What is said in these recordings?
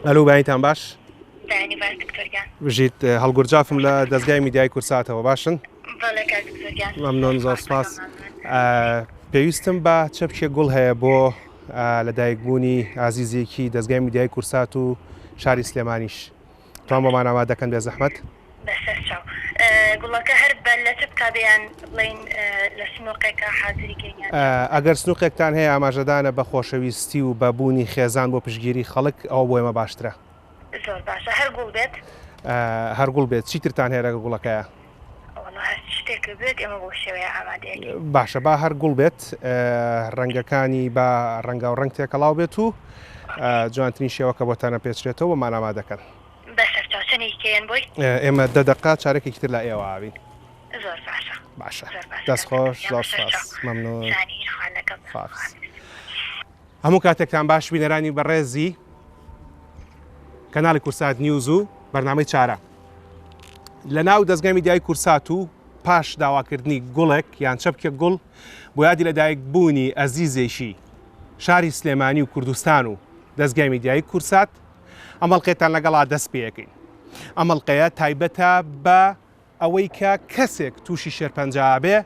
ئەلو بەیانیتان باش. بەیانی باش دکتۆر گیان. بژیت هەڵگورد جافم لە دەزگای میدیای کورساتەوە باشن؟ بەڵێ کاک دکتۆر گیان. مەمنون زۆر سپاس. پێویستم بە چەپکێک گوڵ هەیە بۆ لەدایکبوونی ئازیزێکی دەزگای میدیای کورسات و شاری سلێمانیش. توان بۆمان ئامادە دەکەن بێ زەحمەت؟ بەسەر چاو. گوڵەکە هەر بە لەتە بکا بێ یان بڵێین لە سنوقێکا حازری کەین یان چۆن؟ ئەگەر سنوقێکتان هەیە ئاماژەدانە بە خۆشەویستی و بە بوونی خێزان بۆ پشتگیری خەڵک ئەوە بۆ ئێمە باشترە. زۆر باشە هەر گوڵ بێت؟ هەر گوڵ بێت چی ترتان هەیە لەگەڵ گوڵەکەیا؟ وەڵا هەر شتێک بێت ئێمە بەو شێوەیە ئامادەیەکەین. باشە با هەر گوڵ بێت ڕەنگەکانی با ڕەنگاو ڕەنگ تێکەڵاو بێت و جوانترین شێوە کە بۆتان ئەپێچرێتەوە بۆمان ئامادەکەن. بەسەرچاو چەنێکی کەیەن بۆی؟ ئێمە دە دەقە چارەکێکی تر لای ئێوە ئابین. زۆر باشە. باشە زۆر باشە دەست خۆش زۆر سپاس مەمنون. جانی خوا لەگەڵ. خواحافیز. هەموو کاتێکتان باش بینەرانی بەڕێزی کەناڵی کورسات نیوز و بەرنامەی چارە لە ناو دەزگای میدیای کورسات و پاش داواکردنی گوڵێک یان چەپکێک گوڵ بۆ یادی لەدایک بوونی ئەزیزێکی شاری سلێمانی و کوردستان و دەزگای میدیایی کورسات ئەم ئەڵقەیەتان لەگەڵا دەست پێەکەین ئەم ئەڵقەیە تایبەتە بە ئەوەی کە کەسێک تووشی شێرپەنجە ئەبێ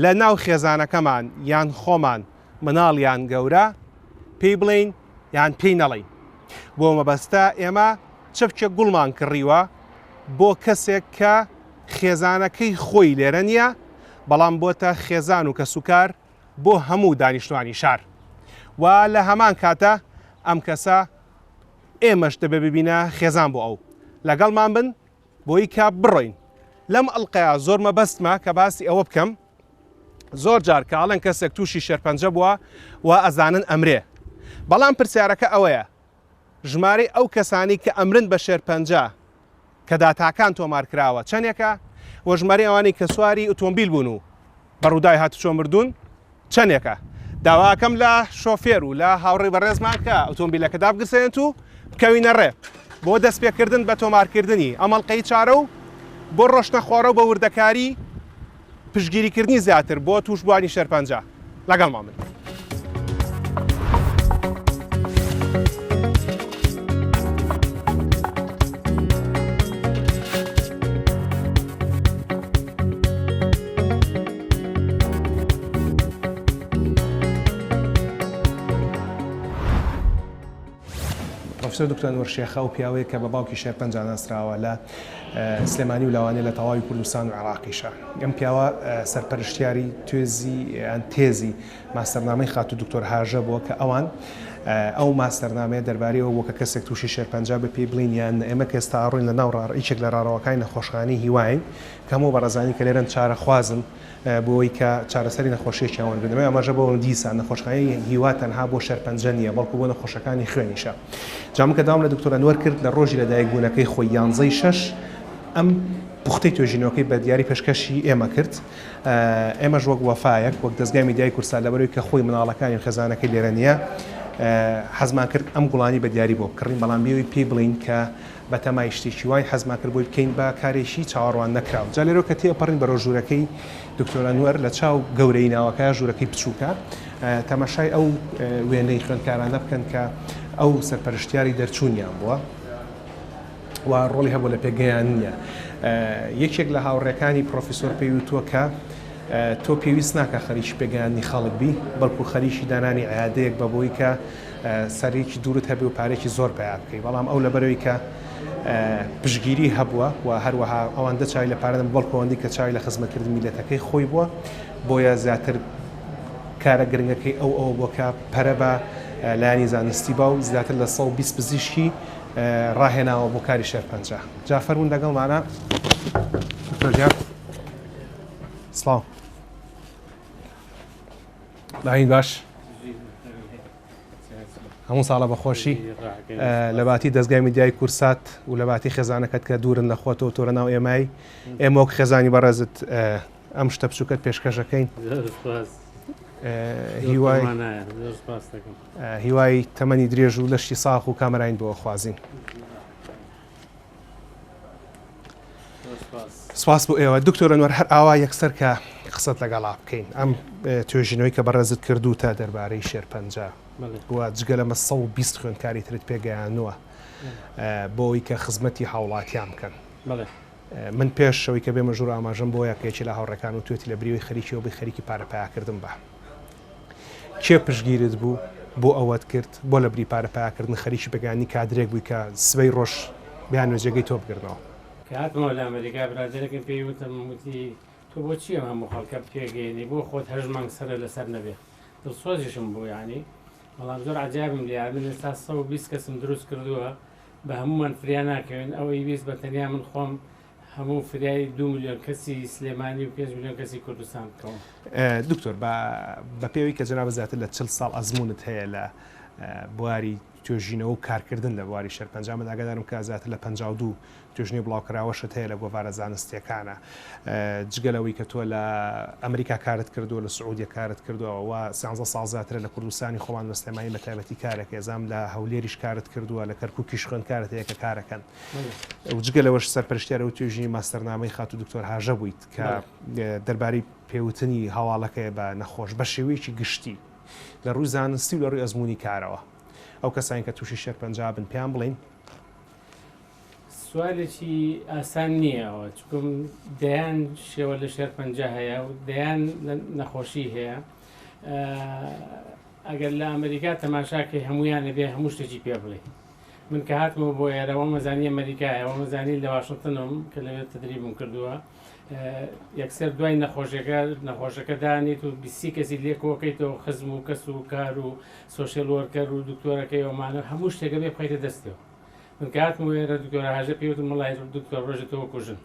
لە ناو خێزانەکەمان یان خۆمان مناڵ یان گەورە پێی بڵێین یان پێی نەڵێین بۆ مەبەستە ئێمە چەپکێک گوڵمان کڕیوە بۆ کەسێک کە خێزانەکەی خۆی لێرە نییە بەڵام بۆتە خێزان و کەسوکار بۆ هەموو دانیشتوانی شار و لە هەمان کاتە ئەم کەسە ئێمەش دەبێ ببینە خێزان بۆ ئەو لەگەڵمان بن بۆی کە بڕۆین لەم ئەڵقەیە زۆر مەبەستمە کە باسی ئەوە بکەم زۆر جار کە ئەڵێن کەسێک تووشی شێرپەنجە بووە و ئەزانن ئەمرێ بەڵام پرسیارەکە ئەوەیە ژمارەی ئەو کەسانی کە ئەمرن بە شێرپەنجە کە داتاکان تۆمار کراوە چەندێکە و ژمارەی ئەوانەی کە سواری ئۆتۆمبیل بوون و بە ڕووداوی هاتوچۆ مردوون چەندێکە؟ داواکەم لە شۆفێر و لە هاوڕێی بەڕێزمان کە ئۆتۆمبیلەکە دابگرسێنێت و بکەوینە ڕێ بۆ دەستپێکردن بە تۆمارکردنی ئەم ئەڵقەی چارە و بۆ ڕۆشتنە خۆڕە و بە وردەکاری پشتگیریکردنی زیاتر بۆ تووشبووانی شێرپەنجە لەگەڵمان بن. پرۆفیسۆر دکتۆر ئەنوەر شێخە ئەو پیاوەیە کە بە باوکی شێرپەنجە ناسراوە لە سلێمانی و لەوانەیە لە تەواوی کوردستان و عێراقیشە. ئەم پیاوە سەرپەرشتیاری توێزی یان تێزی ماستەرنامەی خاتوو دکتۆر هاژە بووە کە ئەوان ئەو ماستەرنامەیە دەربارەی ئەوە بووە کە کەسێک تووشی شێرپەنجە بێ پێی بڵێین یان نە. ئێمە کە ئێستا ئەڕۆین لە ناو ڕاڕ یەکێک لە ڕاڕەوەکانی نەخۆشخانەی هیواین کە هەموو بەڕێزانی کە لێرەن چارەخوازن بۆ ئەوەی کە چارەسەری نەخۆشییەکیان وەرگرن. دەمەوێت ئاماژە بەوە بکەم دیسان نەخۆشخانەی هیوا تەنها بۆ شێرپەنجە نییە بەڵکو بۆ نەخۆشەکانی خوێنیشە. جا من کە داوام لە دکتۆر ئەنوەر کرد لە ڕۆژی لەدایکبوونەکەی خۆی یانزەی شەش ئەم پوختەی توێژینەوەکەی بە دیاری پێشکەشی ئێمە کرد. ئێمەش وەک وەفایەک، وەک دەزگای میدیای کوردسات لەبەرئەوەی کە خۆی مناڵەکانی و خێزانەکەی لێرە نییە حەزمان کرد ئەم گوڵانی بە دیاری بۆ بکڕین بەڵام بێ ئەوەی پێی بڵێین کە بەتەمای شتێکی واین حەزمان کرد بۆی بکەین بە کارێکی چاوەڕوان نەکراو. جا لێرەوە کە تێئەپەڕین بەرەو ژوورەکەی دکتۆر ئەنوەر لە چاو گەورەیی ناوەکە ژوورەکەی بچووکە تەماشای ئەو وێنەی خوێندکارانە بکەن کە ئەو سەرپەرشتیاری دەرچوونیان بووە و ڕۆڵی هەبوو لە پێگەیاندنیا. یەکێک لە هاوڕێکانی پرۆفیسۆر پێی وتووە کە تۆ پێویست ناکا خەریکی پێگەیاندنی خەڵک بی بەڵکو خەریکی دانانی عیادەیەک بە بۆی کە سەرێکی دوورت هەبێ و پارێکی زۆر پەیا بکەی بەڵام ئەو لەبەرەوەی کە پشتگیری هەبووە و هەروەها ئەوەندە چاوی لە پارە نەبوو بەڵکو ئەوەندەی کە چاوی لە خزمەتکردنی میللەتەکەی خۆی بووە بۆیە زیاتر کارە گرنگەکەی ئەو ئەوە بووە کە پەرە بە لایەنی زانستی با و زیاتر لە 120 پزیشکی ڕاهێناوە بۆ کاری شێرپەنجە جا فەرموون لەگەڵمانە دکتۆر گیان سڵاو بەینی باش هەموو ساڵە بەخۆشی لە باتی دەستگای میدیای کورسات و لە باتی خێزانەکەت کە دوورن لە خۆتەوە تۆرە ناو ئێمای ئێمە وەک خێزانی بەڕێزت ئەم شتە بچووکەت پێشکەشەکەین هیوای هیوای تەمەنی درێژ و لەشی ساخ و کامەراین بۆ خوازین. سپاس بۆ ئێوە دکتۆر ئەنوەر هەر ئاوا یەکسەر کە قسەت لەگەڵا بکەین ئەم توێژینەوەی کە بەڕێزت کردوتە دەربارەی شێرپەنجە. و جگە لەمە 120 خوێندکاری ترت پێگەیانووە بۆ ئەوەی کە خزمەتی هاوڵاتیان بکەن. من پێش ئەوەی کە بێمە ژوور ئاماژەم بۆیە کە یەکێ لە هاوڕێکان وتوێتی لە بریوەی خەریکی ئەوە بی خەریکی پارە پەیاکردن بە. کێ پشتگیرت بوو؟ بۆ ئەوەت کرد؟ بۆ لە بری پارە پەیاکردن خەریکی پێگەیاندنی کادرێک بووی کە سبەی ڕۆژ بیانەوێ جێگەی تۆ بگرنەوە؟ کە هاتمەوە لە ئەمەریکا برادەرێکم پێی وتم وتی تۆ بۆچی ئەم هەموو خەڵکە پێگەیەنی بۆ خۆت هەشت مانگ سەرە لەسەر نەبێ دڵسۆزیشم بوو یانی بەڵام زۆر عەجابم لێ من ئێستا 120 کەسم دروست کردووە بە هەموومان فریا ناکەوین ئەوەی ویست بە تەنیا من خۆم هەموو فریای دوو ملیۆن کەسی سلێمانی و پێنج ملیۆن کەسی کوردستان بکەوم. دکتۆر بە بە پێوەی کە جەنابت زیاتر لە 40 ساڵ ئەزموونت هەیە لە بواری توێژینەوە و کارکردن لە بواری شێرپەنجە من ئاگادارم کە زیاتر لە 52 توێژینەوەی بڵاوکراوەشت هەیە لە گۆڤارە زانستیەکانە جگە لەوەی کە تۆ لە ئەمریکا کارت کردووە لە سعودیە کارت کردووە و سیانزە ساڵ زیاترە لە کوردستانی خۆمان لە سلێمانی بە تایبەتی کارەکەی ئەزانم لە هەولێریش کارت کردووە لە کەرکوکیش خوێندکارت هەیە کە کارەکەن و جگە لەوەش سەرپەرشتیار و توێژینی ماستەرنامەی خاتوو دکتۆر هاژە بوویت کە دەربارەی پێوتنی هەواڵەکەیە بە نەخۆش بە شێوەیەکی گشتی لە ڕووی زانستی و لە ڕووی ئەزموونی کارەوە ئەو کەسانی کە تووشی شێرپەنجە بن پێیان بڵێین. سوالێکی ئاسان نییە ئەوە چکم دەیان شێوە لە شێرپەنجە هەیە و دەیان نەخۆشی هەیە ئەگەر لە ئەمریکا تەماشاکەی هەمویانە بێ هەموو شتێکی پێ بڵێ من کە هاتمەوە بۆ ئێرە وەمەزانی ئەمریکایە وەمەزانی لە واشنتنم کە لەوێ تدریبم کردووە یەکسەر دوای نەخۆشەکە نەخۆشەکە دانیت و بیسی کەسی لێ کۆکەیتەوە خزم و کەس و کار و social worker و دکتۆرەکەی ئەومانە هەموو شتێکە بێ بخەیتە دەستەوە من کە هاتمەوە ئێرە دکتۆرە هاژە پێی وتم وەڵای دکتۆر ڕۆژێ تۆ کوژن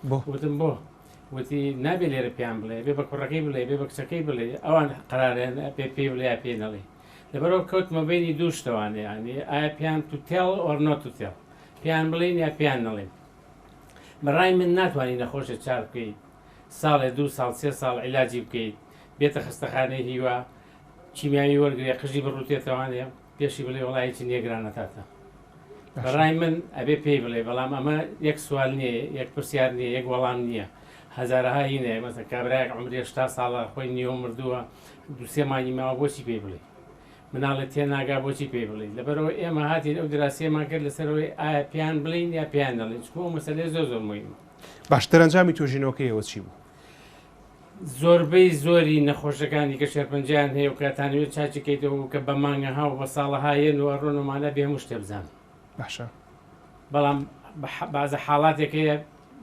بۆ وتم بۆ وتی نابێ لێرە پێیان بڵێ بێ بە کوڕەکەی بڵێ بێ بە کچەکەی بڵێ ئەوان قەراریان پێ پێی بڵێ یا پێی نەڵێ لەبەرەوە کەوتمە بینی دوو شتەوانێ یانی ئایا پێیان to tell or not to tell پێیان بڵێین یا پێیان نەڵێین بەڕای من ناتوانی نەخۆشێ چار بکەیت ساڵێ دوو ساڵ سێ ساڵ عیلاجی بکەیت بێتە خەستەخانەی هیوا کیمیاوی وەرگێ قژی بڕوتێتەوانێ پێشی بڵێ وەڵا هیچی نییە گرانە تاتە. بەڕای من ئەبێ پێی بڵێ بەڵام ئەمە یەک سوال نییە یەک پرسیار نییە یەک وەڵام نییە هەزارەها هینەیە مەسە کابراەک عمری هەشتا ساڵە خۆی نیوە مردووە دوسێ مانگی ماوە بۆچی پێی بڵێ مناڵێ تێناگا بۆچی پێی بڵێ لەبەرەوە ئێمە هاتین ئەو دراسیەمان کرد لەسەرەوەی ئایا پێیان بڵین یا پێیان نەڵێن چونکە ئەو مەسەلەیە زۆر زۆر مهمە. باش دەرەنجامی توێژینەوەکەی ئێوە چی بوو؟ زۆربەی زۆری نەخۆشەکانی کە شێرپەنجەیان هەیە و کە تانەوێت چاکی کەیتەوە و کە بە مانگەها و بە ساڵەها یەن و ئەڕۆن و مانە بێ هەموو شتێ بزانن. باشە. بەڵام بەعزە حاڵاتێک هەیە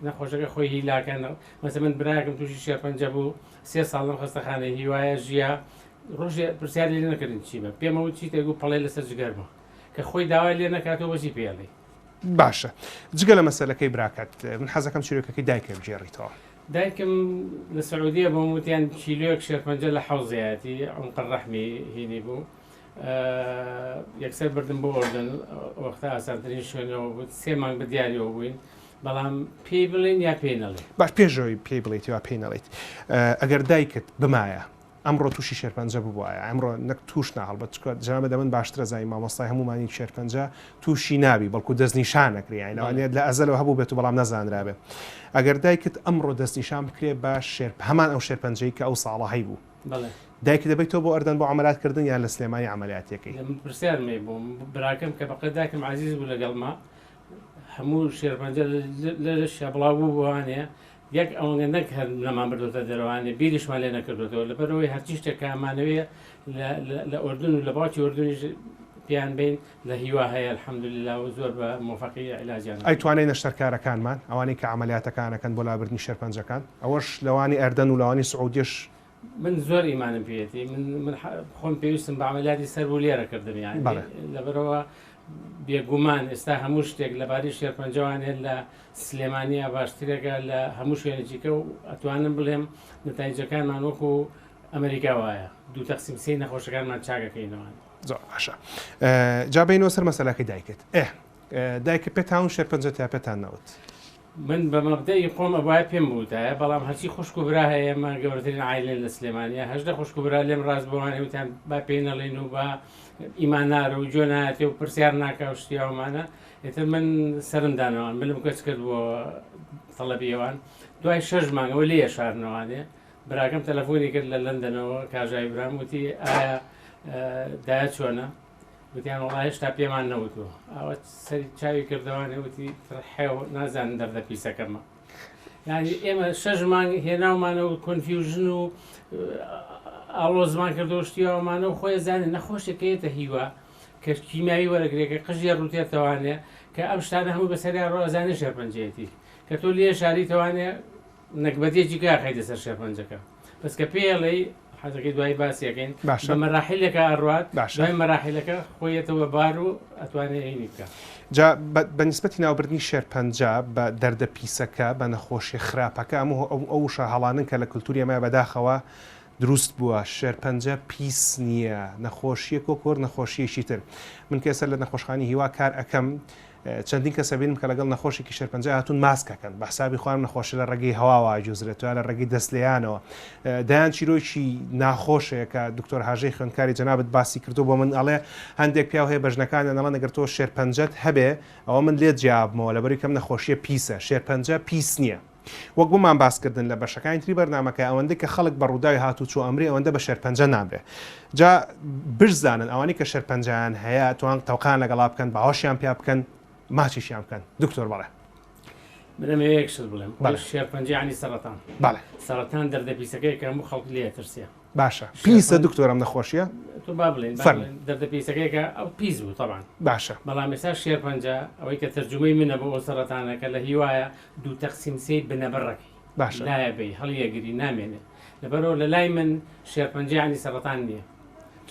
نەخۆشەکە خۆی هیلاکە مەسە من براکەم تووشی شێرپەنجە بوو سێ ساڵ لەم خەستەخانەی هیوایە ژیا ڕۆژێ پرسیاری لێ نەکردن چی بە پێمە وت چیتە گوو پەڵێ لەسەر جگەرمە کە خۆی داوای لێ نەکاتەوە بۆچی پێڵی باشە جگە لە مەسەلەکەی براکەت من حەزەکەم چیرۆکەکەی دایکە بگێڕیتەوە. دایکم لە سعودیە بووم وتیان کیلۆیەک شێرپەنجە لە حەوزەیەتی عمق الرحمی هینی بوو یەکسەر بردم بۆ ئۆردن وەختە ئاسانترین شوێنەوە بوو سێ مانگ بە دیاریەوە بووین بەڵام پێی بڵێن یا پێی نەڵێ باش پێشەوەی پێی بڵێیت یا پێی نەڵێیت ئەگەر دایکت بمایە ئەمڕۆ تووشی شێرپەنجە ببوایە ئەمڕۆ نەک تووش نا هەڵبەت چونکە جەنابت لە من باشتر ئەزانی مامۆستای هەموومانی شێرپەنجە تووشی نابی بەڵکو دەستنیشان ئەکرێ یانی لەوانەیە لە ئەزەلەوە هەبوو بێت و بەڵام نەزانرابێ ئەگەر دایکت ئەمڕۆ دەستنیشان بکرێ بە شێر هەمان ئەو شێرپەنجەی کە ئەو ساڵە هەیبوو بەڵێ. دایکت دەبەیتەوە بۆ ئەردەن بۆ عەمەلات کردن یان لە سلێمانی عەمەلیاتیەکەی؟ من پرسیارم هەیە بۆم براکەم کە بەقەد دایکم عەزیز بوو لەگەڵما هەموو شێرپەنجە لە لەشیا بڵاو بوو بۆوانێ یەک ئەوەنگە نەک هەر نەمان بردۆتە دەرەوانێ بیریشمان لێ نەکردۆتەوە لەبەرئەوەی هەرچی شتێک کە ئەمانەوێ لە ئۆردون و لە باوکی ئۆردونیش پێیان بین لە هیوا هەیە الحمدللە و زۆر بە مۆفەقی عیلاجیان ئەی توانای نەشتەرکارەکانمان ئەوانەی کە عەمەلیاتەکان ئەکەن بۆ لابردنی شێرپەنجەکان ئەوەش لەوانی ئەردەن و لەوانی سعودیەش من زۆر ئیمانم پێیەتی من من خۆم پێویستم بە عەمەلیاتی سەر بوو لێرە کردم یانی بەڵێ. لەبەرەوە بێگومان ئێستا هەموو شتێک لەبارەی شێرپەنجەوانێ لە سلێمانیا باشترێکە لە هەموو شوێنێکیکە و ئەتوانم بڵێم نەتایجەکانمان وەکو ئەمریکا وایە دوو تەقسیم سێی نەخۆشەکانمان چاکەکەینەوە. زۆر باشە جا بینەوە سەر مەسەلەکەی دایکت ئێ دایکت پێتان و شێرپەنجە تیا پێتان نەوت؟ من بە مەبدەئی خۆم ئەبوایە پێم بوتایە بەڵام هەرچی خوشک و برا هەیە ئێمە گەورەترین عایلەین لە سلێمانیا 18 خوشک و برا لێم ڕاست بۆوانێ وتیان با پێی نەڵێین و با ئیماندارە و گوێ نایەتێ و پرسیار ناکا و شتی ئەومانە ئیتر من سەرم دانەوان ملم کەچ کرد بۆ تەڵەبی ئەوان دوای شەش مانگ ئەوە لێ شارنەوانێ براکەم تەلەفۆنی کرد لە لەندەنەوە کاژای برام وتی ئایا دایە چۆنە؟ وتیان وەڵا هێشتا پێمان نەوتووە. ئاوا سەری چاوی کردەوانێ وتی تڕحێو نازانن دەردە پیسەکەمە. یعنی ئێمە شەش مانگ هێناومانە و confusion و ئاڵۆزمان کردو شتیاوەمانە و خۆی زانێ نەخۆشێک یەتە هیوا کە کیمیاوی وەرەگرێ کە قژی ڕوتێتەوانێ کە ئەم شتانە هەموو بەسەریا ڕۆ ئەزانێ شێرپەنجەیەتی کە تۆ لێ شاریتەوانێ نەگبەتیەکی کە ئەخەیتە سەر شێرپەنجەکە بەس کە پێی ئەڵێی حەزەکەی دوایی باسی ئەکەین باشە بە مەراحیلێکا ئەڕوات باشە دوای مەراحیلەکە خۆی یەتەوە بار و ئەتوانێ هینی بکا. جا بە بە نیسبەتی ناوبردنی شێرپەنجە بە دەردە پیسەکە بە نەخۆشیە خراپەکە ئەم ئەو ئەو وشە هەڵانەن کە لە کلتوری ئێمەیا بەداخەوە دروست بووە شێرپەنجە پیس نییە نەخۆشیەک وەک هەر نەخۆشیەکی تر من کە ئێستا لە نەخۆشخانی هیوا کار ئەکەم چەندین کەس ئەبینم کە لەگەڵ نەخۆشێکی شێرپەنجە هاتوون ماسک ئەکەن بە حسابی خۆیان نەخۆشە لە ڕێگەی هەواوە ئەگوزرێتەوە لە ڕێگەی دەست لێیانەوە دەیان چیرۆکی ناخۆش هەیە کە دکتۆر هاژەی خوێندکاری جەنابت باسی کردو بۆ من ئەڵێ هەندێک پیاو هەیە بە ژنەکانیان ئەڵێن ئەگەر تۆ شێرپەنجەت هەبێ ئەوە من لێت جیابمەوە لەبەری کەم نەخۆشیە پیسە شێرپەنجە پیس نییە. وەک بۆمان باس کردن لە بەشەکانی تری بەرنامەکە ئەوەندەی کە خەڵک بە ڕووداوی هاتووچۆ ئەمرێ ئەوەندە بە شێرپەنجە نامرێ جا بشزانن ئەوانەی کە شێرپەنجەیان هەیە توان تەوقەیان لەگەڵا بکەن باوەشیان پیا بکەن ماچیشیان بکەن دکتۆر بەڵێ. من ئەمەوێ یەک شت بڵێم بەڵێ. شێرپەنجە یانی سەڕەتان بەڵێ. سەڕەتان دەردە پیسەکەیە کە هەموو خەڵک لێ ئەترسێ. باشە پیسە دکتۆر ئەم نەخۆشیە؟ تۆ با بڵێین با فەرموو. بڵێین دەردە پیسەکەیە کە ئەو پیس بوو تەبعەن. باشە. بەڵام ئێستا شێرپەنجە ئەوەی کە تەرجومەی منە بۆ ئەو سەڕەتانە کە لە هیوایە دوو تەقسیم سێی بنەبڕەکەی باشە. لایە بەی هەڵیەگری نامێنێ لەبەرئەوە لە لای من شێرپەنجە یانی سەڕەتان نییە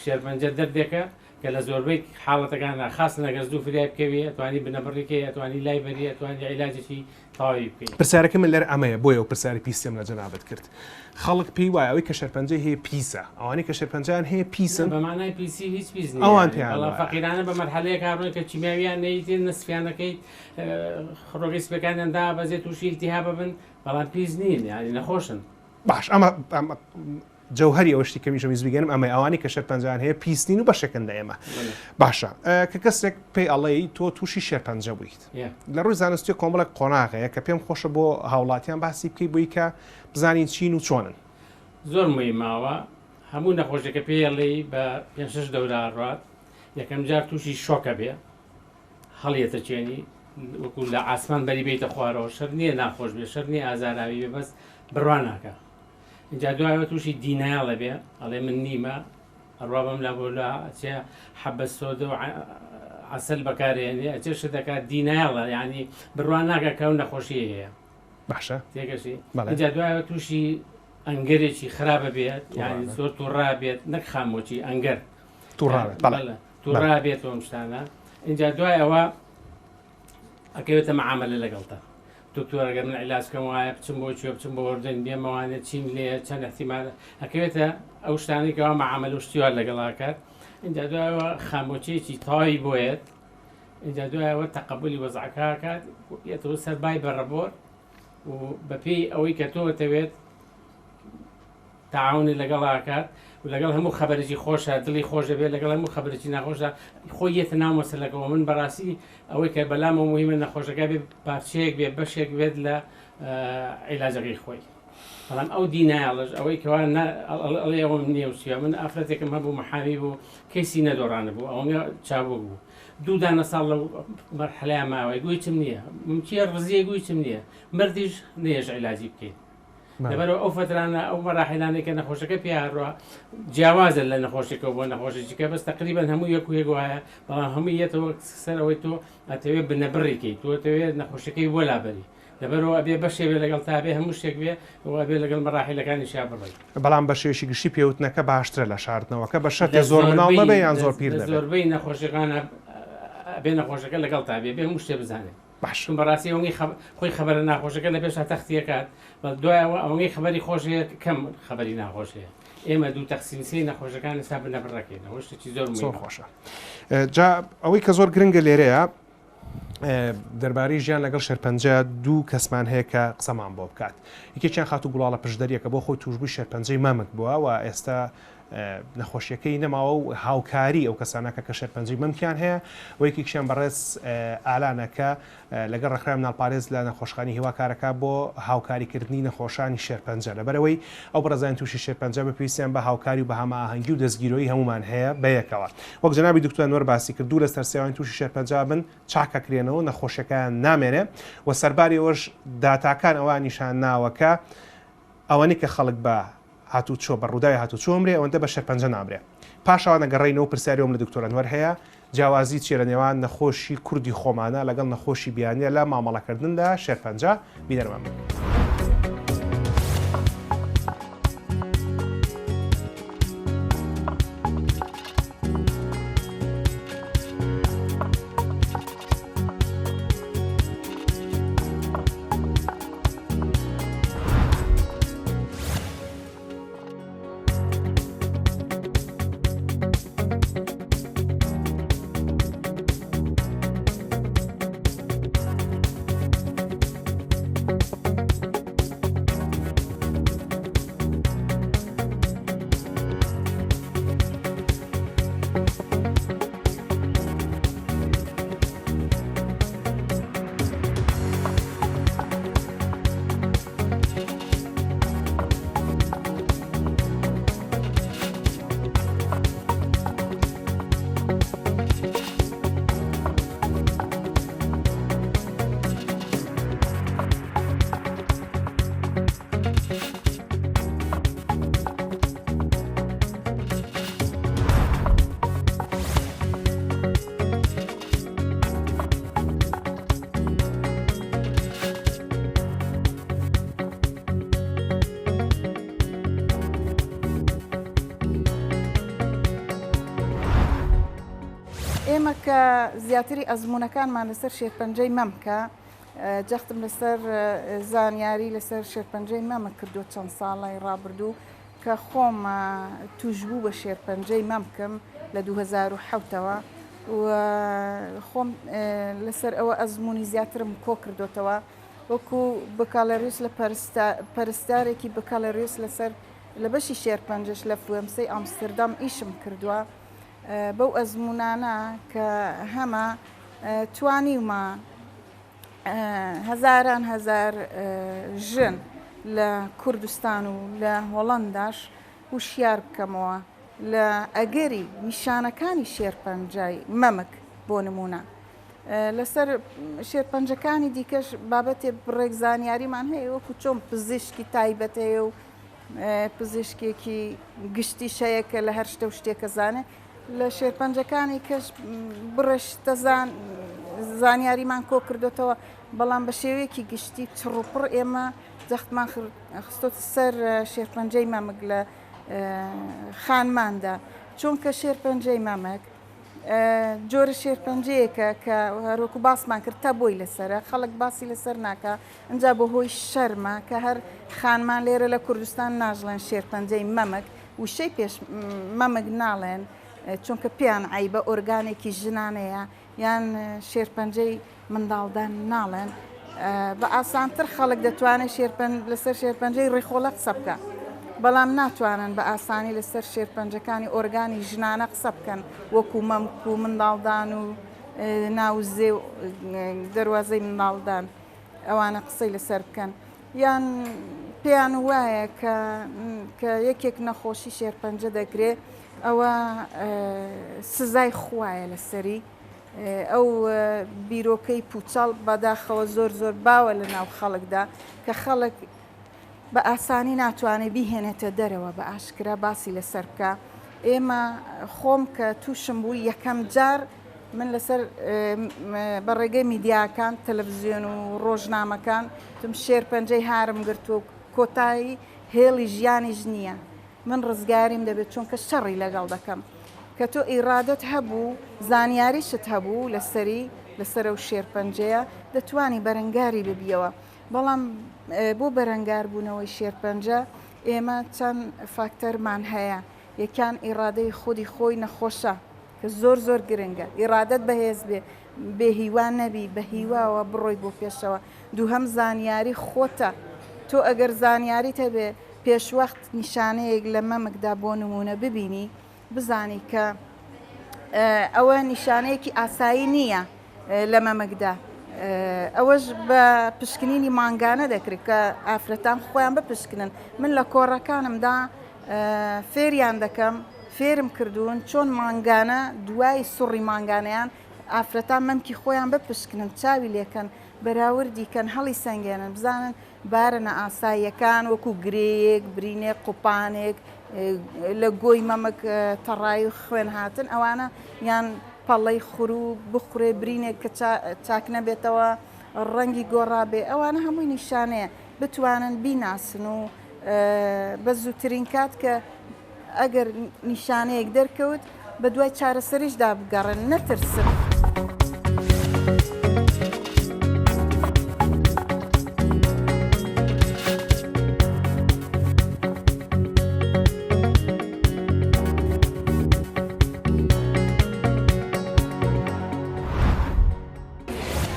شێرپەنجە دەردێکە کە لە زۆربەی حاڵەتەکاندا خاست نەگەر زوو فریای بکەوی ئەتوانی بنەبڕی کەی ئەتوانی لای بەری ئەتوانی عیلاجێکی تەواوی بکەی. پرسیارەکەی من لێرە ئەمەیە بۆیە ئەو پرسیاری پیسیەم لە جەنابت کرد خەڵک پێی وایە ئەوەی کە شێرپەنجەی هەیە پیسە ئەوانەی کە شێرپەنجەیان هەیە پیسن؟ بە مانای پیسی هیچ پیس نییە ئەوان پێیان بەڵام وایە. فەقیرانە بە مەرحەلەیەک ئەڕۆن کە کیمیاویان نەیتێ نسفیانەکەی خڕۆکەی سپیەکانیان دابەزێت تووشی ئیلتیهاب ئەبن بەڵام پیس نین یانی نەخۆشن. باش ئەمە ئەمە جەوهەری ئەوە شتی کەمیشە ویست بیگەنم ئەمەیە ئەوانەی کە شێرپەنجەیان هەیە پیس نین و بەشێکن لە ئێمە باشە کە کەسێک پێی ئەڵێی تۆ تووشی شێرپەنجە بوویت لە ڕووی زانستی کۆمەڵێک قۆناغ هەیە کە پێم خۆشە بۆ هاوڵاتیان باسی بکەی بۆی کە بزانین چین و چۆنن. زۆر موهیمە هەموو نەخۆشێکە پێی ئەڵێی بە پێنج شەش دەورە ئەڕوات یەکەم جار تووشی شۆکە بێ هەڵیەتەکێنی وەکو لە ئاسمان بەری بیتە خوارەوە شەر نییە ناخۆش بێ شەر نییە ئازاراوی بێ بەس بڕوا ناکا ئینجا دوایەوە تووشی denial ئەبێ ئەڵێ من نیمە ئەڕوا بەم لا بۆ لا ئەچێ حەبە سۆدە و عەسەل بەکارێنێ ئەچێ شت دەکات denial ە یعنی بڕوا ناکا کە ئەو نەخۆشیە هەیە باشە تێگەشی بەڵێ. ئینجا دوایەوە تووشی anger ێکی خراپە بێت یعنی توڕابێت. زۆر توڕا بێت نەک خامۆچی anger توڕابێت بەڵێ بەڵێ توڕا بێت ئەم شتانە ئینجا دوای ئەوە ئەکەوێتە معاملە لەگەڵتا دکتۆر ئەگەر من عیلاج کەم وایە بچم بۆ کوێ بچم بۆ ئەردەن بێمەوانێ چیم لێیە چەند احتیمالە ئەکەوێتە ئەو شتانەی کەوا معاملە و شتی وا لەگەڵ ئەکات ئینجا دوایەوە خامۆچەیەکی تەواوی بۆیەت ئینجا دوایەوە تەقەبولی وەزعەکە ئەکات یەتەوە سەر بای بە ڕەبۆر و بەپێی ئەوەی کە تۆ ئەتەوێت تەعاونی لەگەڵ ئەکات و لەگەڵ هەموو خەبەرێکی خۆشە دڵی خۆش دەبێت لەگەڵ هەموو خەبەرێکی ناخۆشە خۆی یەتە ناو مەسەلەکەوە من بەڕاستی ئەوەی کە بەلامەوە مهمە نەخۆشەکە بێ پارچەیەک بێ بەشێک بێت لە عیلاجەکەی خۆی بەڵام ئەو denial ەش ئەوەی کەوا ئەڵێ ئەوەم نییە و چیە من ئافرەتێکم هەبوو محامی بوو کەیسی نەدۆڕانە بوو ئەوەنگە چاوگ بوو دوو دانە ساڵ لەو مەرحەلەیە ماوەی گوی چم نییە ممکیە ڕزیە گوی چم نییە مردیش نێژ عیلاجی بکەین لەبەرئەوە ئەو فەترانە ئەو مەراحیلانەی کە نەخۆشەکە پێ ئەڕوا جیاوازە لە نەخۆشێکەوە بۆ نەخۆشێکیکە بەس تقریبا هەموو یەک و یەک وایە بەڵام هەموو یەتەوە سەر ئەوەی تۆ ئەتەوێ بنەبڕیکەی تۆ ئەتەوێ نەخۆشەکەی وەلا بەری لەبەرەوە ئەبێ بەشێ بێ لەگەڵ تا بێ هەموو شتێک بێ و ئەبێ لەگەڵ مەراحیلەکانیشیا بڕۆی. بەڵام بە شێوەیەکی گشتی پێوتنەکە باشترە لە شاردنەوەکە بە شەرتێ زۆر مناڵ نەبێ یان زۆر پیر لە نەبێ. زۆربەی نەخۆشیەکان ئەبێ نەخۆشەکە لەگەڵ تا بێ بێ هەموو شتێ بزانێ. باش. چون بەڕاستی ئەوەنگەی خەب خۆی خەبەرە ناخۆشەکە لە پێشا تەختی ئەکات بەڵ دوای ئەوە ئەوەنگەی خەبەری خۆش هەیە کەم خەبەری ناخۆش هەیە ئێمە دوو تەقسیم سێی نەخۆشەکان ئێستا بنەبڕەکەین ئەوە شتێکی زۆر زۆر مهمە. خۆشە جا ئەوەی کە زۆر گرنگە لێرەیە دەربارەی ژیان لەگەڵ شێرپەنجە دوو کەسمان هەیە کە قسەمان بۆ بکات یەکێکیان خاتوو گوڵاڵە پشدەریە کە بۆ خۆی توشبووی شێرپەنجەی مەمک بووە و ئێستا نەخۆشیەکەی نەماوە و هاوکاری ئەو کەسانەکە کە شێرپەنجەی مەمکیان هەیە و یەکێکیان بەڕێز ئالانە کە لەگەڵ ڕێکخراوی مناڵپارێز لە نەخۆشخانەی هیوا کارەکا بۆ هاوکاریکردنی نەخۆشانی شێرپەنجە لەبەرئەوەی ئەو بەڕێزانی تووشی شێرپەنجە بە پێویستیان بە هاوکاری و بە هەماهەنگی و دەستگیرۆیی هەموومان هەیە بەیەکەوە وەک جەنابی دکتۆر ئەنوەر باسی کرد دوو لەسەر سێوانی تووشی شێرپەنجە بن چاکەکرێنەوە نەخۆشیەکەیان نامێنێ و سەرباری ئەوەش داتاکان ئەوە نیشان ناوە کە ئەوەنی کە خەڵک بە هاتوچۆ بە ڕووداوی هاتوچۆ ئەمرێ ئەوەندە بە شێرپەنجە نامرێ. پاشەوان ئەگەڕێینەوە پرسیاری ئەوەم لە دکتۆر ئەنوەر هەیە جیاوازی چیە لە نێوان نەخۆشی کوردی خۆمانە لەگەڵ نەخۆشی بیانیە لە مامەڵەکردن لە شێرپەنجە بینەرمان بن. ئێمە کە زیاتری ئەزموونەکانمان لەسەر شێرپەنجەی مەمکە جەختم لەسەر زانیاری لەسەر شێرپەنجەی مەمک کردووە چەند ساڵی ڕابردوو کە خۆم توشبوو بە شێرپەنجەی مەمکم لە 2007ەوە و خۆم لەسەر ئەوە ئەزموونی زیاترم کۆ کردوتەوە وەکو بکالەریوس لە پەرستارێکی بکالەریوس لەسەر لە بەشی شێرپەنجەش لە فوێمسەی ئامستردام ئیشم کردووە بەو ئەزموونانە کە هەمە توانیومە هەزاران هەزار ژن لە کوردستان و لە هۆڵەنداش هوشیار بکەمەوە لە ئەگەری نیشانەکانی شێرپەنجای مەمک بۆ نمونە لەسەر شێرپەنجەکانی دیکەش بابەتێ بڕێک زانیاریمان هەیە وەکو چۆن پزیشکی تایبەت هەیە و پزیشکێکی گشتیش هەیە کە لە هەر شتە و شتێکە زانێ لە شێرپەنجەکانی کەش بڕێ شتە زانیاریمان کۆ کردوتەوە بەڵام بە شێوەیەکی گشتی چڕوپڕ ئێمە جەختمان خستۆتە سەر شێرپەنجەی مەمک لە خانماندا چونکە شێرپەنجەی مەمک جۆرە شێرپەنجەیەکە کە هەروەکو باسمان کرد تا بۆی لەسرە خەڵک باسی لەسەر ناکە ئەجا بۆ هۆی شەرمە کە هەر خانمان لێرە لە کوردستان ناژڵێن شێرپەنجەی مەمک وشەی پێش مەمک ناڵێن چونکە پێیان عەیبە ئۆرگانێکی ژنانەیە یان شێرپەنجەی منداڵدان ناڵێن بە ئاسانتر خەڵک دەتوانێت شێرپەن لەسەر شێرپەنجەی ڕیخۆڵە قسە بکە بەڵام ناتوانن بە ئاسانی لەسەر شێرپەنجەکانی ئۆرگانی ژنانە قسە بکەن وەکو مەمک و منداڵدان و ناوزێ و دەروازەی منداڵدان ئەوانە قسەی لەسەر بکەن یان پێیان وایە کە کە یەکێک نەخۆشی شێرپەنجە دەگرێ ئەوە سزای خوایە لەسەری ئەو بیرۆکەی پوچەڵ بەداخەوە زۆر زۆر باوە لە ناو خەڵکدا کە خەڵک بە ئاسانی ناتوانێت بیهێنێتە دەرەوە بە ئاشکرا باسی لەسەر بکە ئێمە خۆم کە تووشم بوو یەکەم جار من لەسەر بە ڕێگەی میدیاکان تەلەڤزیۆن و ڕۆژنامەکان تم شێرپەنجەی هارم گرتووە و کۆتایی هێڵی ژیانیش نییە من ڕزگاریم دەبێت چونکە شەڕی لەگەڵ دەکەم کە تۆ ئیرادەت هەبوو زانیاریشت هەبوو لەسەری لەسەر ئەو شێرپەنجەیە دەتوانی بەرەنگاری ببیەوە بەڵام بۆ بەرەنگاربوونەوەی شێرپەنجە ئێمە چەند فاکتەرمان هەیە یەکیان ئیڕادەی خودی خۆی نەخۆشە کە زۆر زۆر گرنگە ئیڕادەت بەهێز بێ بێ هیوا نەبی بە هیواوە بڕۆی بۆ پێشەوە دووهەم زانیاری خۆتە تۆ ئەگەر زانیاریت هەبێ. پێشوەخت نیشانەیەک لە مەمکدا بۆ نموونە ببینی بزانی کە ئەوە نیشانەیەکی ئاسایی نییە لە مەمکدا ئەوەش بە پشکنینی مانگانە دەکرێت کە ئافرەتان خۆیان بپشکنن من لە کۆڕەکانمدا فێریان دەکەم فێرم کردوون چۆن مانگانە دوای سوڕی مانگانەیان ئافرەتان مەمکی خۆیان بپشکنن چاوی لێکەن بەراوردی کەن هەڵی سەنگێنن بزانن بارە نائاساییەکان وەکو گرێیەک، برینێک، قوپانێک، لە گۆی مەمک تەڕایی و خوێن هاتن ئەوانە یان پەڵەی خورو بخورێ برینێک کە چاک نەبێتەوە ڕەنگی گۆڕابێ ئەوانە هەمووی نیشانەیە بتوانن بیناسن و بە زووترین کات کە ئەگەر نیشانەیەک دەرکەوت بەدوای چارەسەریشدا بگەڕێن نەترسن.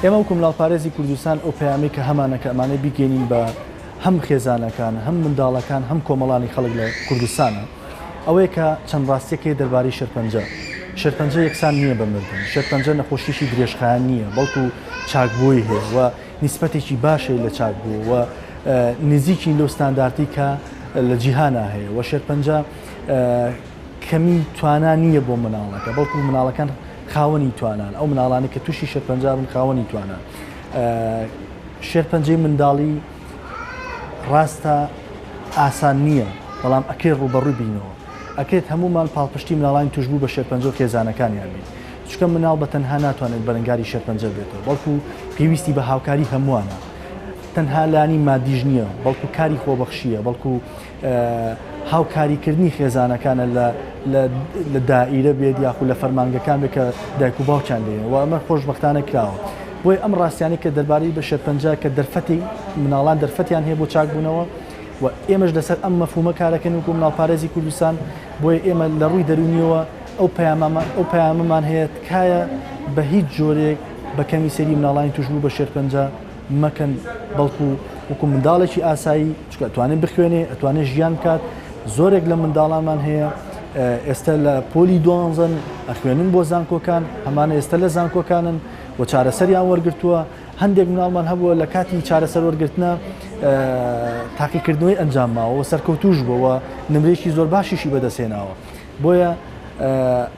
ئێمە وەکو مناڵپارێزی کوردستان ئەو پەیامەی کە هەمانە کە ئەمانەی بیگەینین بە هەم خێزانەکان هەم منداڵەکان هەم کۆمەڵانی خەڵک لە کوردستانە ئەوەیە کە چەند ڕاستیەک هەیە دەربارەی شێرپەنجە. شێرپەنجە یەکسان نییە بە مردن. شێرپەنجە نەخۆشیی درێژخایەن نییە، بەڵکو چاکبووەی هەیە و نیسبەتێکی باش هەیە لە چاکبووە و نزیکین لەو ستاندارتەی کە لە جیهانا هەیە و شێرپەنجە کەمی توانا نییە بۆ مناڵەکە، بەڵکو مناڵەکان خاوەنی توانان. ئەو مناڵانەی کە تووشی شێرپەنجە بن خاوەنی توانان. شێرپەنجەی منداڵی ڕاستە ئاسان نییە، بەڵام ئەکرێت ڕووبەڕووی بینەوە. ئەکرێت هەموومان پاڵپشتی مناڵانی تووشبوو بە شێرپەنجە و خێزانەکانیان بین. چونکە مناڵ بە تەنها ناتوانێت بەرەنگاری شێرپەنجە بێتەوە، بەڵکو پێویستی بە هاوکاری هەمووانە. تەنها لانی مادیش نییە، بەڵکو کاری خۆبەخشییە، بەڵکو هاوکاریکردنی خێزانەکانە لە دائیرە بێت یاخود لە فەرمانگەکان بێت کە دایک و باوکیان لێیە و ئەمە خۆشبەختانە کراوە. بۆیە ئەم ڕاستیانەی کە دەربارەی بە شێرپەنجە کە دەرفەتی مناڵان دەرفەتیان هەیە بۆ چاکبوونەوە و ئێمەش لەسەر ئەم مەفهومە کارەکەین وەکو مناڵپارێزی کوردستان بۆیە ئێمە لە ڕووی دەروونیەوە ئەو پەیامەمان ئەو پەیامەمان هەیە تکایە بە هیچ جۆرێک بە کەمی سەیری مناڵانی تووشبوو بە شێرپەنجە مەکەن بەڵکو وەکو منداڵێکی ئاسایی چونکە ئەتوانێت بخوێنێ ئەتوانێت ژیان بکات زۆرێک لە منداڵانمان هەیە ئێستا لە پۆلی دوانزەن ئەخوێنن بۆ زانکۆکان هەمانە ئێستا لە زانکۆکانن و چارەسەریان وەرگرتووە هەندێک مناڵمان هەبووە لە کاتی چارەسەر وەرگرتنە تاقیکردنەوەی ئەنجام ماوە و سەرکەوتوش بووە نمرێکی زۆر باشیشی بەدەستهێناوە بۆیە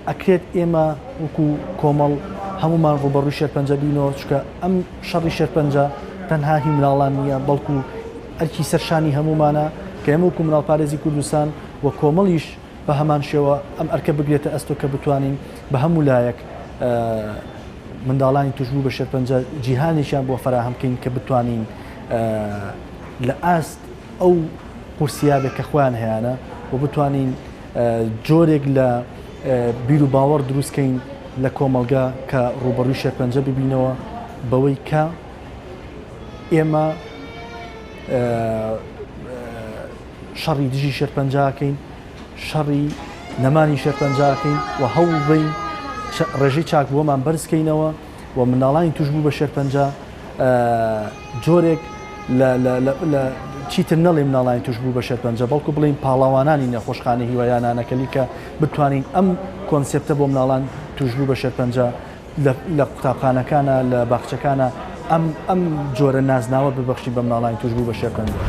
ئەکرێت ئێمە وەکو کۆمەڵ هەمومان ڕوبەڕووی شێرپەنجە بینەوە چونکە ئەم شەڕی شێرپەنجە تەنها هی مناڵان نییە بەڵکو ئەرکی سەرشانی هەمومانە کە ئێمە وەکو مناڵپارێزی کوردستان و کۆمەڵیش بە هەمان شێوە ئەم ئەرکە بگرێتە ئەستۆ کە بتوانین بە هەموو لایەک منداڵانی توشبوو بە شێرپەنجە جیهانێکیان بۆ فەراهەم بکەین کە بتوانین لە ئاست ئەو قورسیا بێت کە خۆیان هەیانە و بتوانین جۆرێک لە بیر و باوەڕ دروستکەین لە کۆمەڵگا کە ڕووبەڕووی شێرپەنجە ببینەوە بەوەی کە ئێمە شەڕی دژی شێرپەنجەکەین، شەڕی نەمانی شێرپەنجەکەین و هەوڵبەین ڕێژەی چاکبووەمان بەرزکەینەوە و منداڵانی توشبوو بە شێرپەنجە جۆرێک لە چیتر نەڵێ مناڵانی توشبوو بە شێرپەنجە بەڵکو بڵین پاڵەوانانی نەخۆشخانەی هیوا یا نانەکەلی کە بتوانین ئەم کۆنسێپتە بۆ مناڵان توشبوو بە شێرپەنجە لە قوتابخانەکانا لە باخچەکانا ئەم ئەم جۆرە نازناوە ببەخشین بە مناڵانی توشبوو بە شێرپەنجە.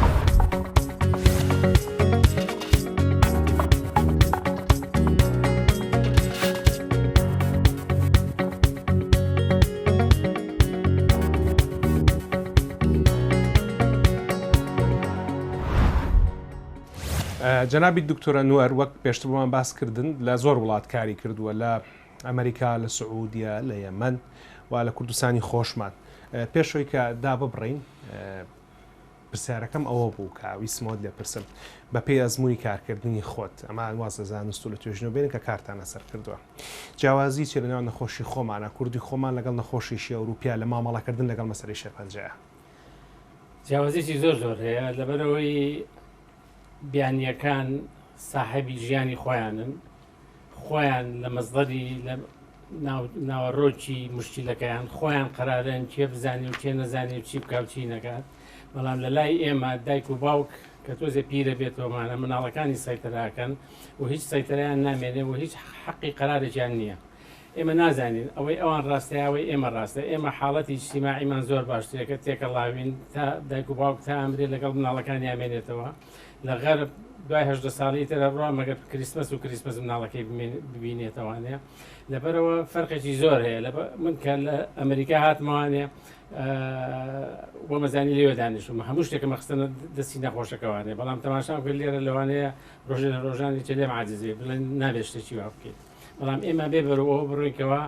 جەنابی دکتۆر ئەنوەر وەک پێشتر بۆمان باس کردن لە زۆر وڵات کاری کردووە لە ئەمریکا لە سعودیە لە یەمەن و لە کوردستانی خۆشمان پێشەوەی کە داببڕین پرسیارەکەم ئەوە بوو کە ویستمەوەت لێ پرسم بە پێی ئەزموونی کارکردنی خۆت ئەمە واز لە زانست و لە توێژینەوە بێنن کە کارتان لەسەر کردووە جیاوازی چیە لەنێوان نەخۆشی خۆمانە کوردی خۆمان لەگەڵ نەخۆشیشی ئەوروپیا لە مامەڵەکردن لەگەڵ مەسەلەی شێرپەنجەیە؟ جیاوازیی زۆر زۆر هەیە لەبەرئەوەی بیانییەکان ساحێبی ژیانی خۆیانن خۆیان لە مەزدەری لە ناوەڕۆکی مشکلەکەیان خۆیان قەرارن کێ بزانێ و کێ نەزانێ و چی بکا و چی نەکات بەڵام لە لای ئێمە دایک و باوک. کە تۆزێ پیرە بێتەوەمانە مناڵەکانی سەیتەراکەن و هیچ سەیتەرەیان نامێنێ و هیچ حەقی قەرارێکیان نییە. ئێمە نازانین ئەوەی ئەوان ڕاستە یا ئەوەی ئێمە ڕاستە. ئێمە حاڵەتی ئیجتیماعیمان زۆر باشترە کە تێکەڵاوین تا دایک و باوک تا ئەمرێ لەگەڵ مناڵەکانی ئەمێنێتەوە. لە غەرب دوای 18 ساڵی تر ئەڕوا مەگەر کریسمەس و کریسمەس مناڵەکەی ببینێتەوانێ. لەبەرەوە فەرقێکی زۆر هەیە. من کە لە ئەمریکا هاتمەوانێ وەمەزانی لێوێ دانیشتم هەموو شتێکم خستنە دەستی نەخۆشەکەوانێ، بەڵام تەماشام کرد لێرە لەوانەیە ڕۆژێ لە ڕۆژانی چ لێم عاجز بێ بڵێن نابێت شتێکی وا بکەیت. بەڵام ئێمە بێ بەرەو ئەوە بڕۆینکەوە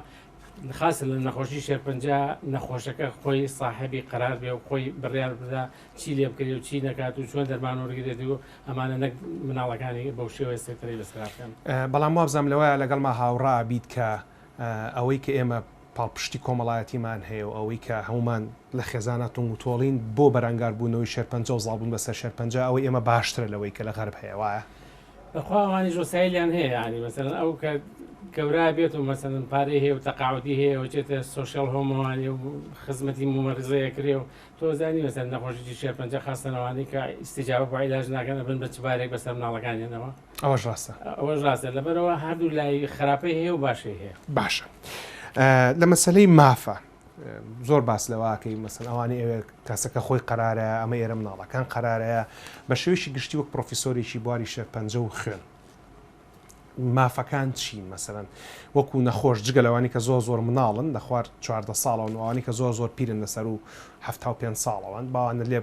خاصە لە نەخۆشی شێرپەنجە نەخۆشەکە خۆی صاحبی قەرار بێ و خۆی بڕیار بدا چی لێ بکرێ و چی نەکات و چۆن دەرمان وەرگێت و ئەمانە نەک مناڵەکانی بەو شێوەیە سەیتەرەی لەسەر بکەن. بەڵام وابزانم لەوەیە لەگەڵما هاوڕا بیت کە ئەوەی کە ئێمە پاڵپشتی کۆمەڵایەتیمان هەیە و ئەوەی کە هەموومان لە خێزانا تونگ و تۆڵین بۆ بەرەنگاربوونەوەی شێرپەنجە و زاڵبوون بەسەر شێرپەنجە ئەوەی ئێمە باشترە لەوەی کە لە غەرب هەیە وایە؟ بەخوا ئەوانیش وەسایلیان هەیە یانی مەسەلەن ئەو کە گەورە بێت و مەسەلەن پارەی هەیە و تەقاعودی هەیە و چێتە social home ەوانی و خزمەتی مومەڕیزەیە کرێ و تۆ زانی مەسەلەن نەخۆشیی شێرپەنجە خاستەنەوانی کە ئیستیجابە بۆ عیلاج ناکەن ئەبن بە چ بارێک بەسەر مناڵەکانیانەوە. ئەوەش ڕاستە. ئەوەش ڕاستە لەبەرەوە هەردوو لای خراپەی هەیە و باشەی هەیە. باشە لە مەسەلەی مافە زۆر باس لەوەکەی مەسەن ئەوانی ئەوێ کەسەکە خۆی قەرارە ئەمە ئێرە مناڵەکان قەرارەیە بە شێوەیەکی گشتی وەک پرۆفیسۆرێکی بواری شێرپەنجە و خوێن مافەکان چین مەسەلەن وەکو نەخۆش جگە لەوانی کە زۆر زۆر مناڵن لە خوار 14 ساڵەوەن و ئەوانی کە زۆر زۆر پیرن لەسەر و 75 ساڵەوەن باوانە لێ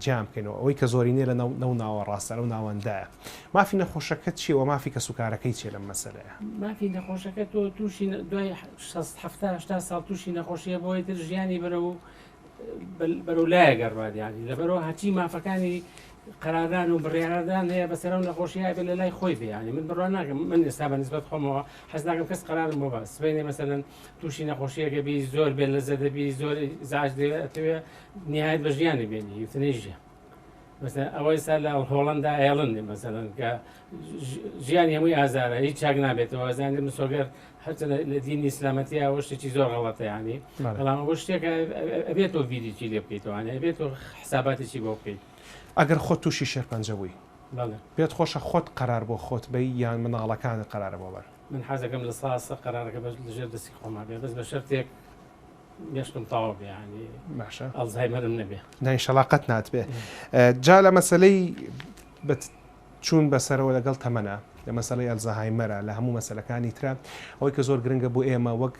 جیان بکەینەوە ئەوەی کە زۆرینەیە لە نەو ناوە ڕاستە لەو ناوەندایە مافی نەخۆشەکە چییە و مافی کەسوکارەکەی چییە لەم مەسەلەیە؟ مافی نەخۆشەکە تۆ تووشی دوای 60 70 80 ساڵ تووشی نەخۆشیە بۆی تر ژیانی بەرەو بەرەو لایە گەڕوات یانی لەبەرەوە هەرچی مافەکانی قەراردان و بڕیاردان هەیە بەسەر ئەو نەخۆشیە بێ لە لای خۆی بێ یانی من بڕوا ناکەم من ئێستا بە نسبەت خۆمەوە حەز ناکەم کەس قەرارم بۆ با سبەینێ مەسەلەن تووشی نەخۆشیەکە بی زۆر بێ لە زەدە بی زۆر زاج دەوێ ئەتەوێ نهایەت بە ژیانی بێنی یوتنەی ژیان مەسەلەن ئەوە ئێستا لە هۆڵندا ئێڵن مەسەلەن کە ژیانی هەمووی ئازارە هیچ چاک نابێتەوە زانانی مسۆگەر هەرچەندە لە دینی ئیسلامەتی ئەوە شتێکی زۆر غەڵەتە یانی بەڵام ئەوە شتێکە ئەبێت تۆ بیریی لێ بکەیتەوە ئەبێت تۆ حساباتێکی بۆ بکەیت. ئەگەر خۆت تووشی شێرپەنجە بووی پێت خۆشە خۆت قەرار بۆ خۆت بەی یان مناڵەکانت قەرارە بۆ بەن؟ من حەزەکەم لە سا سە قەرارەکە بەس لەژێر دەستی خۆما بێ بەس بە شەرتێک مێشکم تەواو بێ یانی باشە ئەلزایمەرم نەبێ. نا ئینشەڵا قەت ناتبێ. جا لە مەسەلەی چوون بەسەرەوە لەگەڵ تەمەنە، لە مەسەلەی ئەلزەهایمەرە، لە هەموو مەسەلەکانی ترە، ئەوەی کە زۆر گرنگە بۆ ئێمە وەک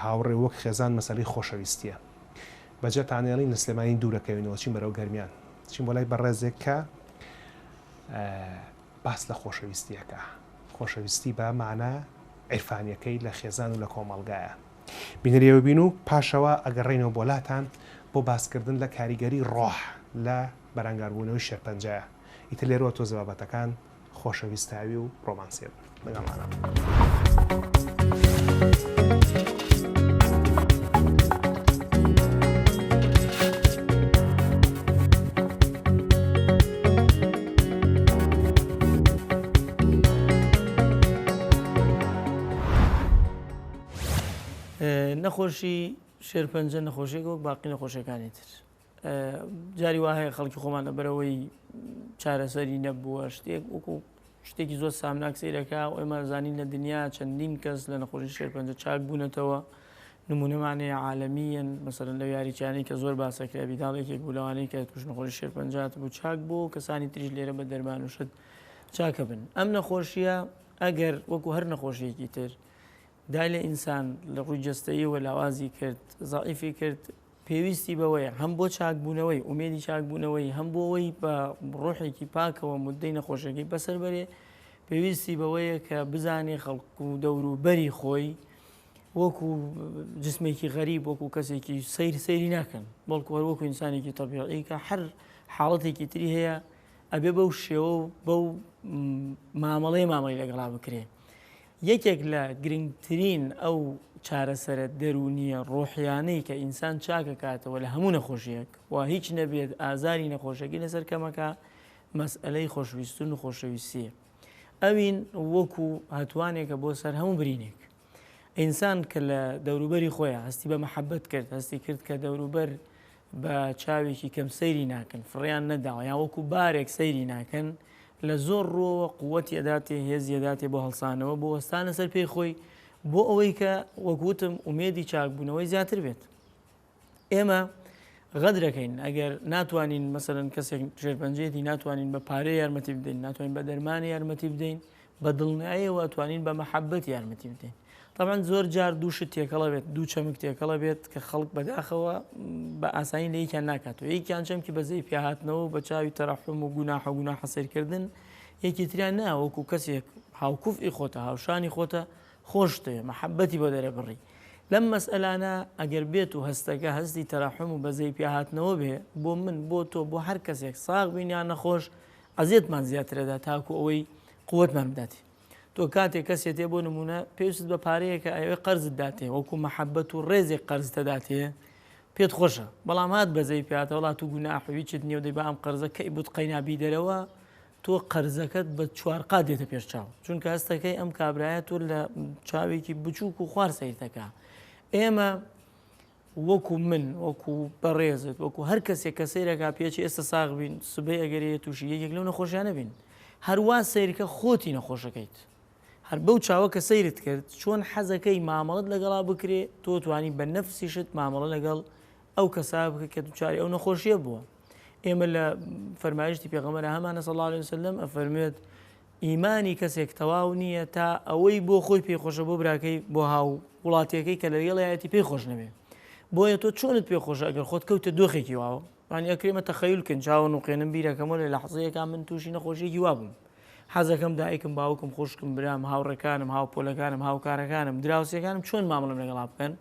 هاوڕێ و وەک خێزان مەسەلەی خۆشەویستییە. بەجێتان ئێڵین لە سلێمانی دوورەکەوینەوە چین بەرەو گەرمیان، چین بۆ لای بەڕێزێک کە باس لە خۆشەویستی ئەکا، خۆشەویستی بە مانا عیرفانییەکەی لە خێزان و لە کۆمەڵگایە. بینەری ئێوە بین و پاشەوە ئەگەڕێینەوە بۆ لاتان بۆ باسکردن لە کاریگەری ڕۆح لە بەرەنگاربوونەوەی شێرپەنجەیە. ئیتر لێرەوە تۆزێ بابەتەکان خۆشەویستاوی و ڕۆمانسیە بن. لەگەڵمانە بن. نەخۆشی شێرپەنجە نەخۆشیێک وەک باقی نەخۆشیەکانی تر جاری وا هەیە خەڵکی خۆمان لەبەرەوەی چارەسەری نەبووە شتێک وەکو شتێکی زۆر سامناک سەیرەکە و ئێمە زانین لە دنیا چەندین کەس لە نەخۆشی شێرپەنجە چاک بوونەتەوە نمونەمان هەیە عالەمیەن مەسەلەن لەو یاریچانەی کە زۆر باسەکرا بیداڵ یەکێک بوو لەوانەی کە توش نەخۆشی شێرپەنجە هاتبوو چاک بوو کەسانی تریش لێرە بە دەرمان و شت چاکە بن ئەم نەخۆشیە ئەگەر وەکو هەر نەخۆشیەکی تر دای لە ئینسان لە ڕووی جەستەیەوە لاوازی کرد زەعیفی کرد پێویستی بەوەیە هەم بۆ چاکبوونەوەی، ئومێدی چاکبوونەوەی، هەم بۆ ئەوەی بە ڕۆحێکی پاکەوە موددەی نەخۆشیەکەی بەسەر بەرێ، پێویستی بەوەیە کە بزانێ خەڵک و دەوروبەری خۆی وەکو جسمێکی غەریب، وەکو کەسێکی سەیر سەیری ناکەن، بەڵکو هەر وەکو ئینسانێکی تەبیعی کە هەر حاڵەتێکی تری هەیە ئەبێ بەو شێوە و بەو مامەڵەیە مامەڵەی لەگەڵا بکرێ. یەکێک لە گرنگترین ئەو چارەسەرە دەروونییە ڕۆحیانەی کە ئینسان چاکەکاتەوە لە هەموو نەخۆشییەک و هیچ نەبێت ئازاری نەخۆشەکەی لەسەر کەمەکا مەسئەلەی خۆشویستن و خۆشەویستییە. ئەوین وەکو هەتوانێکە بۆ سەر هەموو برینێک. ئینسان کە لە دەوروبەری خۆیا هەستی بە مەحەبەت کرد، هەستی کرد کە دەوروبەر. بە چاوێکی کەم سەیری ناکەن، فڕێیان نەداوە یان وەکو بارێک سەیری ناکەن، لە زۆر ڕووەوە قوتی ئەداتێ، هێزی ئەداتێ بۆ هەڵسانەوە، بۆ وەستانە سەر پێی خۆی، بۆ ئەوەی کە وەک وتم ئومێدی چاکبوونەوەی زیاتر بێت. ئێمە غەدرەکەین ئەگەر ناتوانین مەسەلەن کەسێک شێرپەنجەیەتی ناتوانین بە پارە یارمەتی بدەین، ناتوانین بە دەرمانی یارمەتی بدەین، بە دڵنیایەوە ئەتوانین بە مەحەبەت یارمەتی بدەین. تەبعەن زۆر جار دوو شت تێکەڵە بێت، دوو چەمک تێکەڵە بێت کە خەڵک بەداخەوە بە ئاسانی لە یەکیان ناکاتەوە. یەکیان چەمکی بەزەی پیاهاتنەوە و بە چاوی تەرەحوم و گوناح و گوناحە سەیرکردن، یەکی تریان نا وەکو کەسێک هاوکوفئی خۆتە، هاوشانی خۆتە، خۆشتەوێ، مەحەبەتی بۆ دەرەبڕی. لەم مەسئەلانە ئەگەر بێت و هەستەکە هەستی تەرەحوم و بەزەی پیاهاتنەوە بێ، بۆ من، بۆ تۆ، بۆ هەر کەسێک ساغ بین یان نەخۆش، ئەزیەتمان زیاترەدا تاکو ئەوەی قوتمان بداتێ. تۆ کاتێک کەسێ تێ بۆ نمونە پێویستت بە پارەیەکە ئەوێ قەرزت داتێ وەکو مەحەبەت و ڕێزێک قەرزتە داتێ پێت خۆشە بەڵام هات بەزەی پیاتە وڵات و گوناح و هیچت نییە و دەی بە ئەم قەرزە کەی بوت قەینا بیدەرەوە تۆ قەرزەکەت بە چوار قات دێتە پێش چاو چونکە هەستەکەی ئەم کابرایە تۆ لە چاوێکی بچووک و خوار سەیرتەکە ئێمە وەکو من وەکو بەڕێزت وەکو هەر کەسێک کە سەیرەکا پێچی ئێستا ساغ بین سبەی ئەگەر یە تووشی یەکێک لەو نەخۆشیانە بین هەروا سەیرکە خۆتی نەخۆشەکەیت هەر بەو چاوە کە سەیرت کرد چۆن حەزەکەی مامەڵت لەگەڵا بکرێ تۆ توانی بە نەفسیشت مامەڵە لەگەڵ ئەو کەسا بکە کە دوچاری ئەو نەخۆشیە بووە ئێمە لە فەرمایشتی پێغەمبەر هەمانە صلی الله علیه وسلم ئەفەرموێت ئیمانی کەسێک تەواو نییە تا ئەوەی بۆ خۆی پێی خۆشە بۆ براکەی بۆ هاو وڵاتیەکەی کە لەگەڵیایەتی پێی خۆش نەبێ بۆیە تۆ چۆنت پێ خۆشە ئەگەر خۆت کەوتە دۆخێکی واوە یانی ئەکرێمە تەخەیل کەین چاوە نوقێنم بیرەکەمەوە لە لەحزەیەکا من تووشی نەخۆشیەکی وا بووم حەزەکەم دایکم باوکم خوشکم برام هاوڕێکانم هاوپۆلەکانم هاوکارەکانم دراوسێکانم چۆن مامەڵەم لەگەڵا بکەن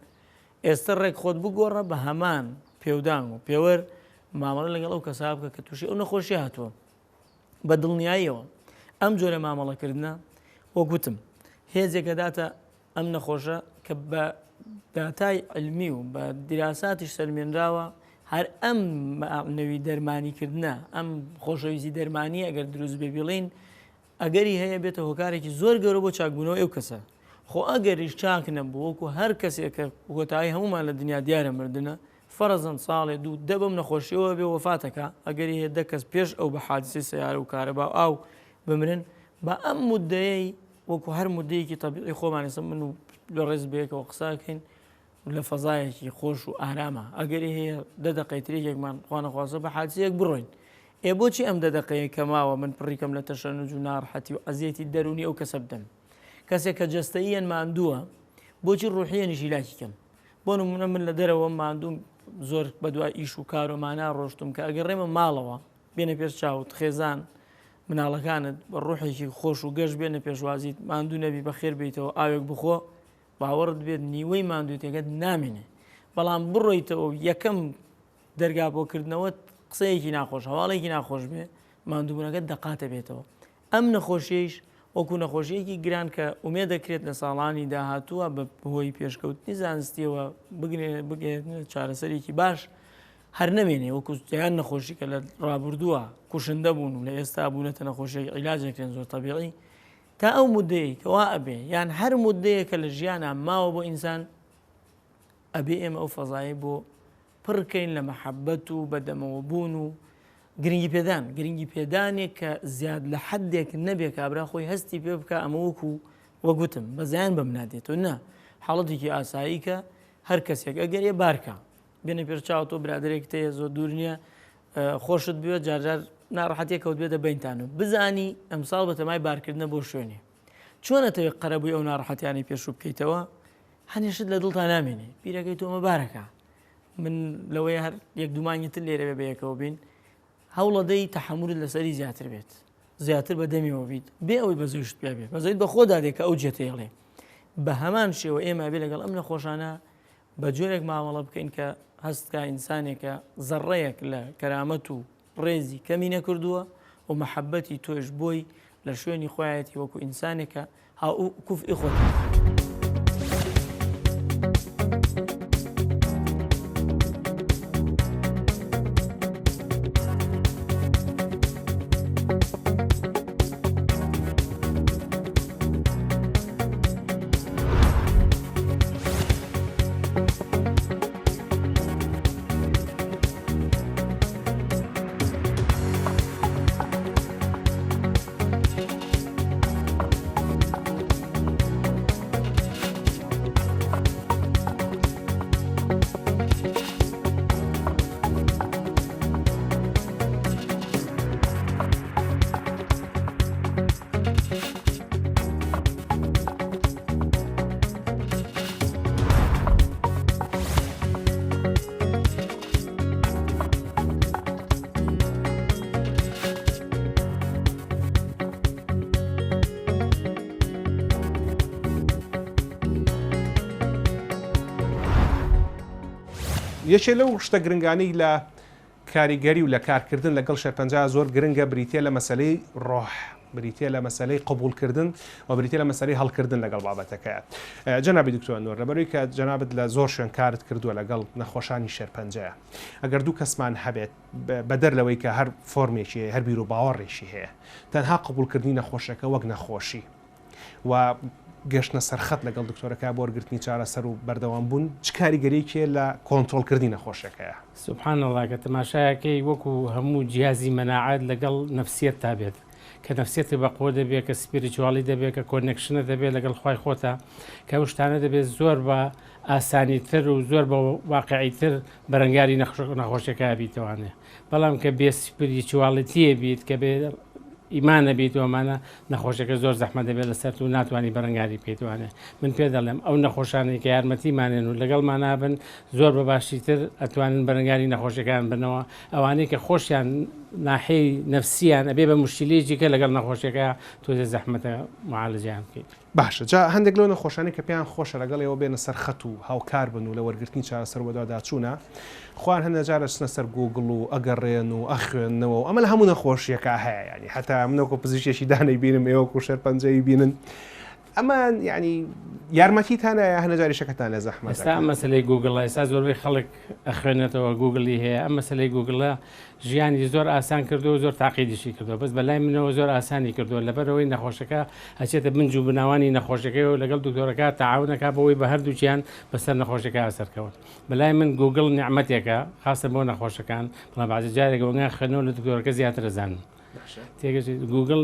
ئێستا ڕێک خۆت بگۆڕە بە هەمان پێودانگ و پێوەر مامەڵە لەگەڵ ئەو کەسا بکە کە تووشی ئەو نەخۆشی هاتووە بە دڵنیاییەوە ئەم جۆرە مامەڵەکردنە وەک وتم هێزێک ئەداتە ئەم نەخۆشە کە بە داتای علمی و بە دیراساتیش سەلمێنراوە هەر ئەم نەوی دەرمانیکردە ئەم خۆشەویستی دەرمانی ئەگەر دروست بێ بیڵین ئەگەری هەیە بێتە هۆکارێکی زۆر گەورە بۆ چاکبوونەوە ئەو کەسە خۆ ئەگەریش چاک نەبوو وەکو هەر کەسێک کە کۆتایی هەمومان لە دنیا دیارە مردنە فەرەزەن ساڵێ دوو دە بەم نەخۆشیەوە بێ وەفاتەکا ئەگەری هەیە دە کەس پێش ئەو بە حادیسەی سەیارە و کارەبا و ئاو بمرن با ئەم مودەیەی وەکو هەر مودەیەکی تەبیعی خۆمان ئێستا من و بەڕێز بەیەکەوە قسە ئەکەین لە فەزایەکی خۆش و ئارامە ئەگەری هەیە دە دەقەی تر یەکێکمان خوا نەخواستە بە حادیسەیەک بڕۆین ئێ بۆچی ئەم دە دەقەیە کە ماوە من پڕیکەم لە تەشەنوج و ناڕەحەتی و ئەزیەتی دەروونی ئەو کەسە بدەم کەسێک کە جەستەییەن ماندووە بۆچی ڕوحیەنیش هیلاکی کەم بۆ نمونە من لە دەرەوە ماندووم زۆر بەدوای ئیش و کارۆمانە ڕۆشتم کە ئەگەڕێمە ماڵەوە بێنە پێش چاوت خێزان مناڵەکانت بە ڕوحێکی خۆش و گەش بێنە پێشوازیت ماندوو نەبی بەخێر بیتەوە ئاوێک بخۆ باوەڕت بێت نیوەی ماندووتەکەت نامێنێ بەڵام بڕۆیتەوە یەکەم دەرگا بۆ کردنەوەت قسەیەکی ناخۆش هەواڵێکی ناخۆش بێ ماندووبوونەکەت دەقاتە بێتەوە ئەم نەخۆشیەیش وەکو نەخۆشیەکی گران کە ئومێد دەکرێت لە ساڵانی داهاتووە بە هۆی پێشکەوتنی زانستیەوە بگەێنە چارەسەرێکی باش هەر نەمێنێ وەکو دەیان نەخۆشی کە لە ڕابردووە کوشندە بوون و لە ئێستا بوونەتە نەخۆشیێک عیلاج دەکرێن زۆر تەبیعی تا ئەو مدەیە کەوا ئەبێ یان هەر مدەیە کە لە ژیانە ماوە بۆ ئینسان ئەبێ ئێمە ئەو فەزایەی بۆ پڕ کەین لە مەحەبەت و بەدەمەوە بوون و گرنگی پێدان گرنگی پێدانێک کە زیاد لە حدێک نەبێ کابرا خۆی هەستی پێ بکە ئەمە وەکو وەگوتم بەزیان بەم نادێتەوە نا حاڵەتێکی ئاسایی کە هەر کەسێک ئەگەر ێ بارکە بێنە پێشچاو تۆ برادێک تەیە زۆر دوور نییە خۆشت بوێت جارجار ناڕەحەتێک کەوت بێتە بینتان و بزانی ئەمساڵ بەتەمای بارکردنە بۆ شوێنێ چۆن ئەتەوێت قەرەبووی ئەو ناڕەحەتیانەی پێشوو بکەیتەوە هەنێ شت لە دڵتا نامێنێ بیرەکەی تۆ مەبارەکە من لەوەی هەر یەک دومانگی تر لێرە بێ بەیەکەوە بین هەوڵەدەی تەحەمولت لەسەری زیاتر بێت زیاتر بە دەمیەوە بیت بێ ئەوەی بە زەویشت پیا بێ بەزەیت بە خۆدا دێ کە ئەو جێتەیەڵێ بە هەمان شێوە ئێمە بێ لەگەڵ ئەم نەخۆشانە بە جۆرێک مامەڵە بکەین کە هەستکە ئینسانێکە زەڕەیەک لە کەرامەت و ڕێزی کەمی نەکردووە و مەحەبەتی تۆیش بۆی لە شوێنی خۆیەتی وەکو ئینسانێکە هاوکوفئی خۆتە. یەکێ لەو شتە گرنگانەی لە کاریگەری و لە کارکردن لەگەڵ شێرپەنجە زۆر گرنگە بریتیە لە مەسەلەی ڕۆح، بریتیە لە مەسەلەی قبوڵکردن و بریتیە لە مەسەلەی هەڵکردن لەگەڵ بابەتەکەیا. جەنابی دکتۆر ئەنوەر لەبەرئەوەی کە جەنابت لە زۆر شوێن کارت کردووە لەگەڵ نەخۆشانی شێرپەنجەیا ئەگەر دوو کەسمان هەبێت بەدەر لەوەی کە هەر فۆرمێکی هەیە هەر بیروباوەڕێکی هەیە تەنها قبوڵکردنی نەخۆشەکە وەک نەخۆشی و گەشتنە سەر خەت لەگەڵ دکتۆرەکە بۆ وەرگرتنی چارەسەر و بەردەوام بوون چ کاریگەریەکی هەیە لە کۆنترۆڵکردنی نەخۆشیەکەیا؟ سبحان اللە کە تەماشایەکەی وەکو هەموو جیهازی مەناعەت لەگەڵ نەفسیەتتا بێت کە نەفسیەتت بەقوە دەبێت کە spiritually دەبێت کە connection ت دەبێت لەگەڵ خوای خۆتا کە ئەو شتانە دەبێت زۆر بە ئاسانی تر و زۆر بە واقعی تر بەرەنگاری نەخۆشیەکە بیتوانێ بەڵام کە بێ spirituality یە بیت کە بێ ئیمانە بیت و ئەمانە نەخۆشەکە زۆر زەحمەت دەبێت لەسەرت و ناتوانانی بەرەنگاری بکەیتوانێ من پێ دەڵێم ئەو نەخۆشانەی کە یارمەتیمانێن و لەگەڵمانابن زۆر بە باشیتر ئەتوانن بەرەنگاری نەخۆشیەکان بنەوە ئەوانەی کە خۆشیان ناحەی نەفسیان ئەبێ بە مشکلەیەکی کە لەگەڵ نەخۆشیەکە تۆزێ زەحمەتە معالجەیان بکەیت. باشە جا هەندێک لەو نەخۆشانەی کە پێیان خۆشە لەگەڵ ئێوە بێنە سەر خەت و هاوکار بن و لە وەرگرتنی چارەسەر و بەدواداچوونا خۆیان هەندێک جار ئەچنە سەر گووگڵ و ئەگەڕێن و ئەخوێننەوە و ئەمە لە هەموو نەخۆشییەکا هەیە یانی هەتا من وەکو پزیشکێکی دانەی بینم ئێوە وەکو شێرپەنجەیی بینن ئەمە یانی یارمەتیتانە یا هەندێک جار ئیشەکەتان لێ زەحمەت ئێستا ئەم دەکات؟ مەسەلەی گووگڵە ئێستا زۆربەی خەڵک ئەخوێنێتەوە گووگڵی هەیە ئەم مەسەلەی گووگڵە ژیانی زۆر ئاسان کردووە و زۆر تاقیدیشی کردووە بەس بەلای منەوە زۆر ئاسانی کردووە لەبەرئەوەی نەخۆشەکە ئەچێتە بنج و بناوانی نەخۆشەکەی و لەگەڵ دکتۆرەکە تەعاون ئەکا بۆ ئەوەی بە هەردووکیان بەسەر نەخۆشەکە سەرکەون بەلای من گووگڵ نیعمەتێکە خاستە بۆ نەخۆشەکان بەڵام بەعزی جارێک ئەوەنگان خوێندنەوە لە دکتۆرەکە زیاتر ئەزانن تێگەشتی گووگڵ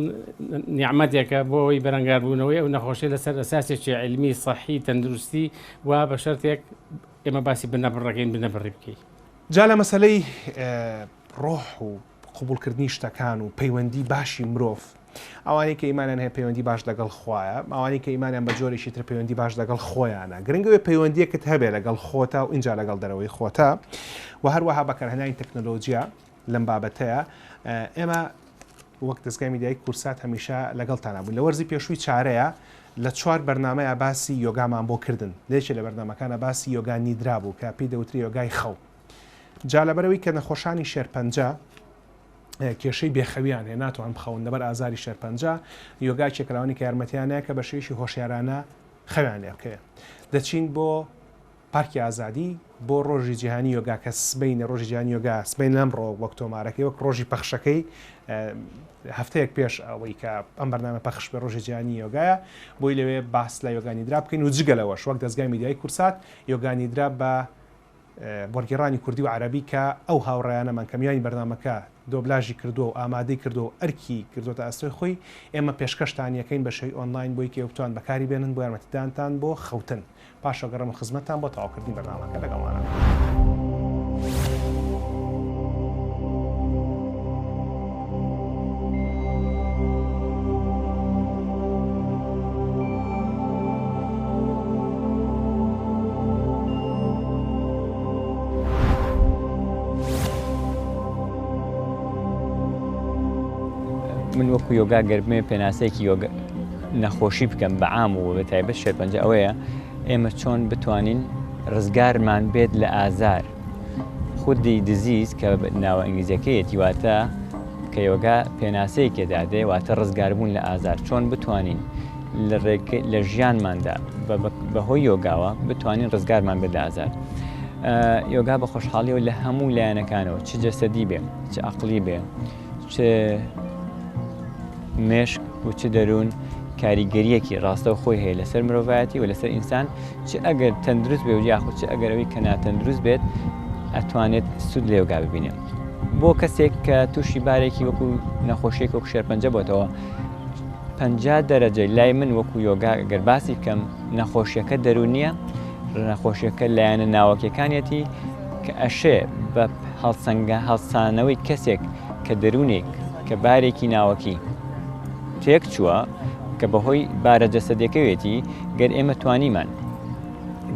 نیعمەتێکە بۆ ئەوەی بەرەنگاربوونەوەی ئەو نەخۆشی لەسەر ئەساسێکی عیلمی سەحی تەندروستی و بە شەرتێک ئێمە باسی بنەبڕەکەین بنەبڕی بکەی. جا لە مەسەلەی ڕۆح و قبوڵکردنی شتەکان و پەیوەندی باشی مرۆڤ، ئەوانەی کە ئیمانیان هەیە پەیوەندی باش لەگەڵ خوایە، ئەوانەی کە ئیمانیان بە جۆرێکی تر پەیوەندی باش لەگەڵ خۆیانە. گرنگ ئەوەیە پەیوەندییەکت هەبێ لەگەڵ خۆتا و ئینجا لەگەڵ دەرەوەی خۆتا و هەروەها بەکارهێنانی تەکنەلۆجیا لەم بابەتەیە. ئێمە وەک دەزگای میدیایی کوردسات هەمیشە لەگەڵتانا بووین. لە وەرزی پێشووی چارەیە لە چوار بەرنامەیا باسی یۆگامان بۆ کردن. لە یەکێ لە بەرنامەکانا باسی یۆگا نیدرا بوو کە پێی دەوترێ یۆگای خەو. جا لەبەرئەوەی کە نەخۆشانی شێرپەنجە کێشەی بێخەویان هەیە ناتوان بخەون لەبەر ئازاری شێرپەنجە، یۆگا یەکێکە لەوانەی کە یارمەتیان نایە کە بە شێوەیەکی هۆشیارانە خەویان لێ بکەوێ. دەچین بۆ پارکی ئازادی بۆ ڕۆژی جیهانی یۆگا کە سبەینێ ڕۆژی جیهانی یۆگا سبەینێ ئەمڕۆ وەک تۆمارەکەی وەک ڕۆژی پەخشەکەی هەفتەیەک پێش ئەوەی کە ئەم بەرنامە پەخش بێ ڕۆژی جیهانی یۆگایە بۆی لەوێ باس لە یۆگا نیدرا بکەین و جگە لەوەش وەک دەزگای میدیایی کوردسات یۆگا نیدرا بە وەرگێڕانی کوردی و عەرەبی کە ئەو هاوڕێیانەمان کە میوانی بەرنامەکە دۆبلاژی کردووە و ئامادەی کردووە و ئەرکی کردۆتە ئەستۆی خۆی ئێمە پێشکەشتانی ئەکەین بە شێوەی ئۆنلاین بۆی کە ئێوە بتوان بەکاری بێنن بۆ یارمەتیدانتان بۆ خەوتن. پاشا گەڕێمە خزمەتتان بۆ تەواوکردنی بەرنامەکە لەگەڵمانە بن. من وەکو یۆگا گەر بمەوێ پێناسەیەکی یۆگا نەخۆشی بکەم بە عام و بە تایبەت شێرپەنجە ئەوەیە ئێمە چۆن بتوانین ڕزگارمان بێت لە ئازار خودی disease کە ناوە ئینگلیزیەکەیەتی واتە کە یۆگا پێناسەیەکێ دادێ واتە ڕزگاربوون لە ئازار چۆن بتوانین لە ژیانماندا بەهۆی یۆگاوە بتوانین ڕزگارمان بێت لە ئازار یۆگا بە خۆشحاڵیەوە لە هەموو لایەنەکانەوە چ جەسەدی بێ چ عقلی بێ چ مێشک و چ دەروون کاریگەریەکی ڕاستەوخۆی هەیە لەسەر مرۆڤایەتی و لەسەر ئینسان چ ئەگەر تەندروست بێ و یاخود چ ئەگەر ئەوی کە ناتەندروست بێت ئەتوانێت سوود لە یۆگا ببینێت بۆ کەسێک کە تووشی بارێکی وەکو نەخۆشیێک وەکو شێرپەنجە بۆتەوە 50 دەرەجە لای من وەکو یۆگا گەر باسی بکەم نەخۆشیەکە دەرونیە نەخۆشیەکە لایەنە ناوەکیەکانیەتی کە ئەشێ بە هەڵسەنگە هەڵسانەوەی کەسێک کە دەروونێک کە بارێکی ناوەکی تێک چووە کە بەهۆی بارە جەسەدیەکەوێتی گەر ئێمە توانیمان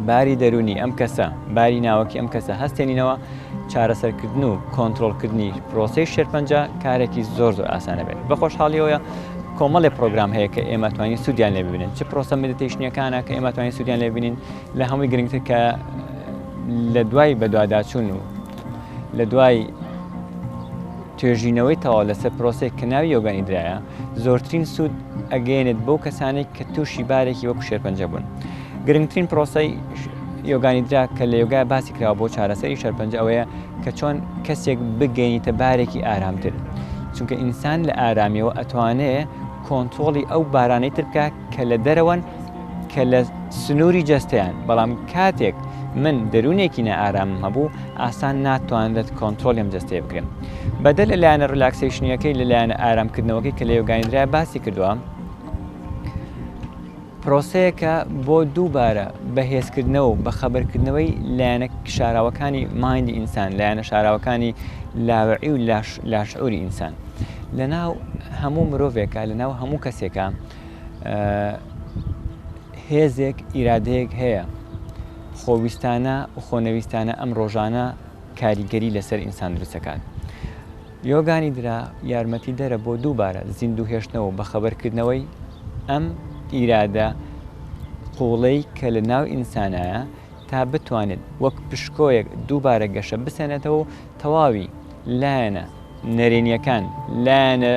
باری دەروونی ئەم کەسە باری ناوەکی ئەم کەسە هەستێنینەوە چارەسەرکردن و کۆنترۆڵکردنی پرۆسەی شێرپەنجە کارێکی زۆر زۆر ئاسانە بێت بە خۆشحاڵیەوە کۆمەڵێ پرۆگرام هەیە کە ئێمە توانین سوودیان لێ ببینن چ پرۆسە meditation ەکانە کە ئێمە توانین سوودیان لێ ببینین لە هەمووی گرنگتر کە لە دوای بەدواداچوون و لە دوای توێژینەوەی تەواو لەسەر پرۆسەیەک کە ناوی یۆگانیدرایە زۆرترین سوود ئەگەیەنێت بەو کەسانێک کە تووشی بارێکی وەکو شێرپەنجە بوون. گرنگترین پرۆسەی یۆگانیدرا کە لە یۆگا باسی کراوە بۆ چارەسەری شێرپەنجە ئەوەیە کە چۆن کەسێک بگەینیتە بارێکی ئارامتر چونکە ئینسان لە ئارامیەوە ئەتوانێ کۆنترۆڵی ئەو بارانەی تر بکە کە لە دەرەوەن کە لە سنووری جەستەیان بەڵام کاتێک من دەروونێکی نائارامم هەبوو ئاسان ناتوانرێت کۆنترۆڵی ئەم جەستەیە بکرێن بەدەر لە لایەنە relaxation یەکەی لە لایەنە ئارامکردنەوەکەی کە لە یۆگانیدرا باسی کردووە پرۆسەیەکە بۆ دووبارە بەهێزکردنەوە و بەخەبەرکردنەوەی لایەنە شاراوەکانی mind ی ئینسان لایەنە شاراوەکانی لاوعی و لاشعوری ئینسان لەناو هەموو مرۆڤێکە لەناو هەموو کەسێکە هێزێک ئیرادەیەک هەیە خۆویستانە و خۆنەویستانە ئەم ڕۆژانە کاریگەری لەسەر ئینسان دروست دەکات. یۆگانیدرا یارمەتیدەرە بۆ دووبارە زیندوو هێشتنەوە و بەخەبەرکردنەوەی ئەم ئیرادە قووڵەی کە لە ناو ئینسانایە تا بتوانێت وەک پشکۆیەک دووبارە گەشە بسێنێتەوە و تەواوی لایەنە نەرێنیەکان، لایەنە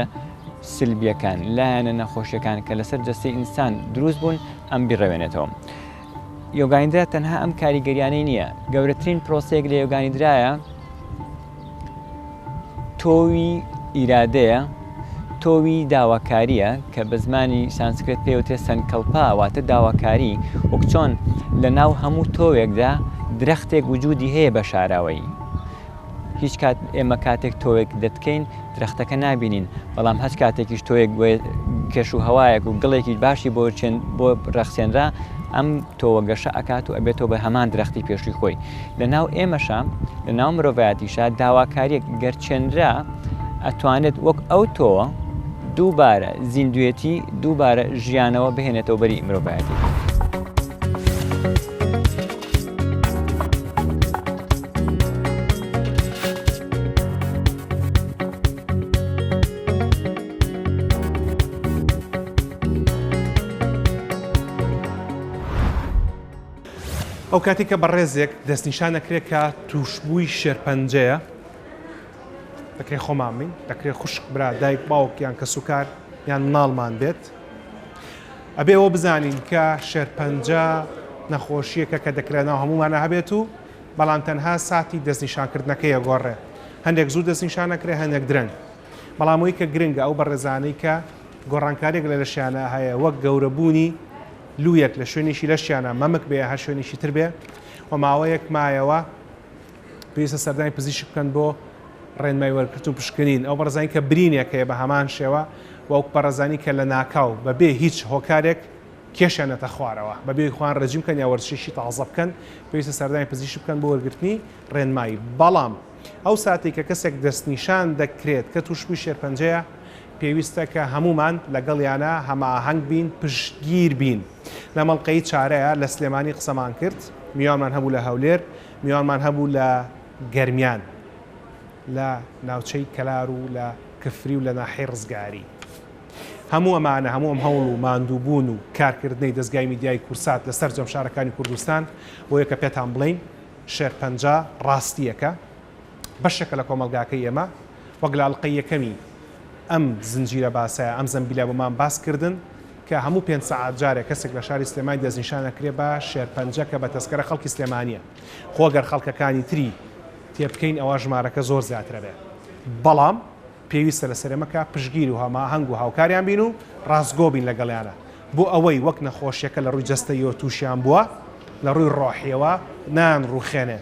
سلبیەکان، لایەنە نەخۆشیەکان کە لەسەر جەستەی ئینسان دروست بوون ئەم بیڕەوێنێتەوە. یۆگانیدرا تەنها ئەم کاریگەریانەی نییە، گەورەترین پرۆسەیەک لە یۆگانیدرایە تۆوی ئیرادەیە، تۆوی داواکارییە کە بە زمانی سانسکرێت پێوترێت سەنکەڵپا واتە داواکاری وەک چۆن لە ناو هەموو تۆوێکدا درەختێک وجودی هەیە بە شاراوەیی هیچ کات ئێمە کاتێک تۆوێک دەتکەین درەختەکە نابینین بەڵام هەچ کاتێکیش تۆیەک کێش و هەوایەک و گڵێکی باشی بۆ بۆ ڕەخسێنرا ئەم تۆوە گەشە ئەکات و ئەبێتەوە بە هەمان درەختی پێشووی خۆی لە ناو ئێمەشا لە ناو مرۆڤایەتیشا داواکاریەک گەر چێنرا ئەتوانێت وەک ئەو تۆوە دووبارە زیندوێتی دووبارە ژیانەوە بهێنێتەوە بەری مرۆڤایەتی. ئەو کاتێک کە بەڕێزێک دەستنیشان دەکرێت کە تووشبووی شێرپەنجەیە دەکرێت خۆمان بین دەکرێت خوشک برا دایک باوک یان کەسوکار یان مناڵمان بێت ئەبێ ئەوە بزانین کە شێرپەنجە نەخۆشیەکە کە دەکرێت ناو هەمومانە هەبێت و بەڵام تەنها ساتی دەستنیشانکردنەکەی ئەگۆڕێ هەندێک زوو دەستنیشان ئەکرێ هەندێک درەنگ بەڵام ئەوەی کە گرنگە ئەو بەڕێزانەی کە گۆڕانکاریەک لە لەشیانە هەیە وەک گەورەبوونی لوویەک لە شوێنێکی لەشیانە مەمک بێ هەر شوێنێکی تر بێ و ماوەیەک مایەوە پێویستە سەردانی پزیشک بکەن بۆ ڕێنمای وەرگرتن و پشکنین ئەو بەڕێزانی کە برینێک هەیە بە هەمان شێوە و ئەو بەڕێزانی کە لە ناکاو بەبێ هیچ هۆکارێک کێشیان نەتە خوارەوە بەبێ خۆیان ڕێجیم بکەن یا وەرزشێکی تازە بکەن پێویستە سەردانی پزیشک بکەن بۆ وەرگرتنی ڕێنمایی بەڵام ئەو ساتەی کە کەسێک دەستنیشان دەکرێت کە تووشبووی شێرپەنجەیە پێویستە کە هەموومان لەگەڵیانە هەماهەنگ بین پشتگیر بین لە مەڵقەی چارەیە لە سلێمانی قسەمان کرد میوانمان هەبوو لە هەولێر میوانمان هەبوو لە گەرمیان لە ناوچەی کەلار و لە کفری و لە ناحیەی ڕزگاری. هەموو ئەمانە، هەموو ئەم هەوڵ و ماندووبوون و کارکردنەی دەزگای میدیایی کوردسات لە سەرجەم شارەکانی کوردستان بۆیە کە پێتان بڵێین شێرپەنجە ڕاستییەکە، بەشێکە لە کۆمەڵگاکەی ئێمە، وەک لە ئەڵقەی یەکەمی ئەم زنجیرە باسەیا، ئەم زەمبیلە بۆمان باس کردن کە هەموو پێنج سەعات جارێک کەسێک لە شاری سلێمانی دەستنیشان ئەکرێ بە شێرپەنجە کە بە تەسکەرە خەڵکی سلێمانییە. خۆ گەر خەڵکەکانی تری تێبکەین ئەوا ژمارەکە زۆر زیاتر ئەبێ. بەڵام پێویستە لەسەر ئێمە کە پشتگیر و هەماهەنگ و هاوکاریان بین و ڕاستگۆ بین لەگەڵیانا بۆ ئەوەی وەک نەخۆشیەکە لە ڕووی جەستەییەوە تووشیان بووە لە ڕووی ڕۆحیەوە نایان ڕووخێنێ.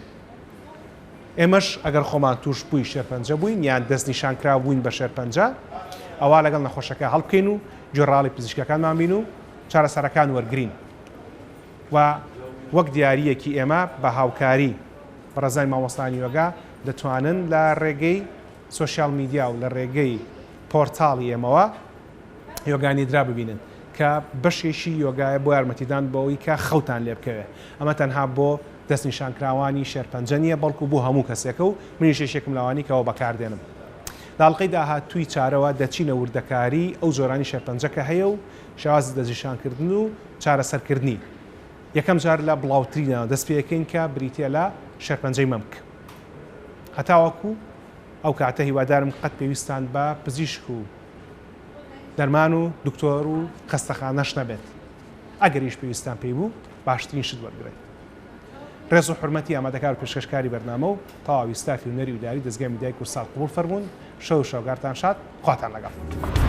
ئێمەش ئەگەر خۆمان تووشبووی شێرپەنجە بووین یان دەستنیشانکراو بووین بە شێرپەنجە ئەوا لەگەڵ نەخۆشەکە هەڵبکەین و گوێڕاڵی پزیشکەکانمان بین و چارەسەرەکان وەرگرین و وەک دیارییەکی ئێمە بە هاوکاری بەڕێزانی مامۆستایانی یۆگا دەتوانن لە ڕێگەی سۆشیال میدیا و لە ڕێگەی پۆرتاڵی ئێمەوە یۆگا نیدرا ببینن کە بەشێکی یۆگایە بۆ یارمەتیدان بەوەی کە خەوتان لێ بکەوێ. ئەمە تەنها بۆ دەستنیشانکراوانی شێرپەنجە نییە بەڵکو بۆ هەموو کەسێکە و منیش یەکێکم لەوانەی کە ئەوە بەکاردێنم. لە ئەڵقەی داهاتووی چارەوە دەچینە وردەکاری ئەو جۆرانی شێرپەنجە کە هەیە و شێوازی دەستنیشانکردن و چارەسەرکردنی. یەکەم جار لە بڵاوترینەوە دەست پێ ئەکەین کە بریتییە لە. شێرپەنجەی مەمک. هەتاوەکو ئەو کاتە هیوادارم قەت پێویستتان بە پزیشک و دەرمان و دکتۆر و خەستەخانەش نەبێت. ئەگەریش پێویستتان پێی بوو باشترین شت وەرگرن. ڕێز و حورمەتی ئامادەکار و پێشکەشکاری بەرنامە و تەواوی ستافی هونەری و ئیداری دەزگای میدیای کوردسات قبوڵ فەرموون. شەو و شەوگارتان شاد. خواتان لەگەڵ.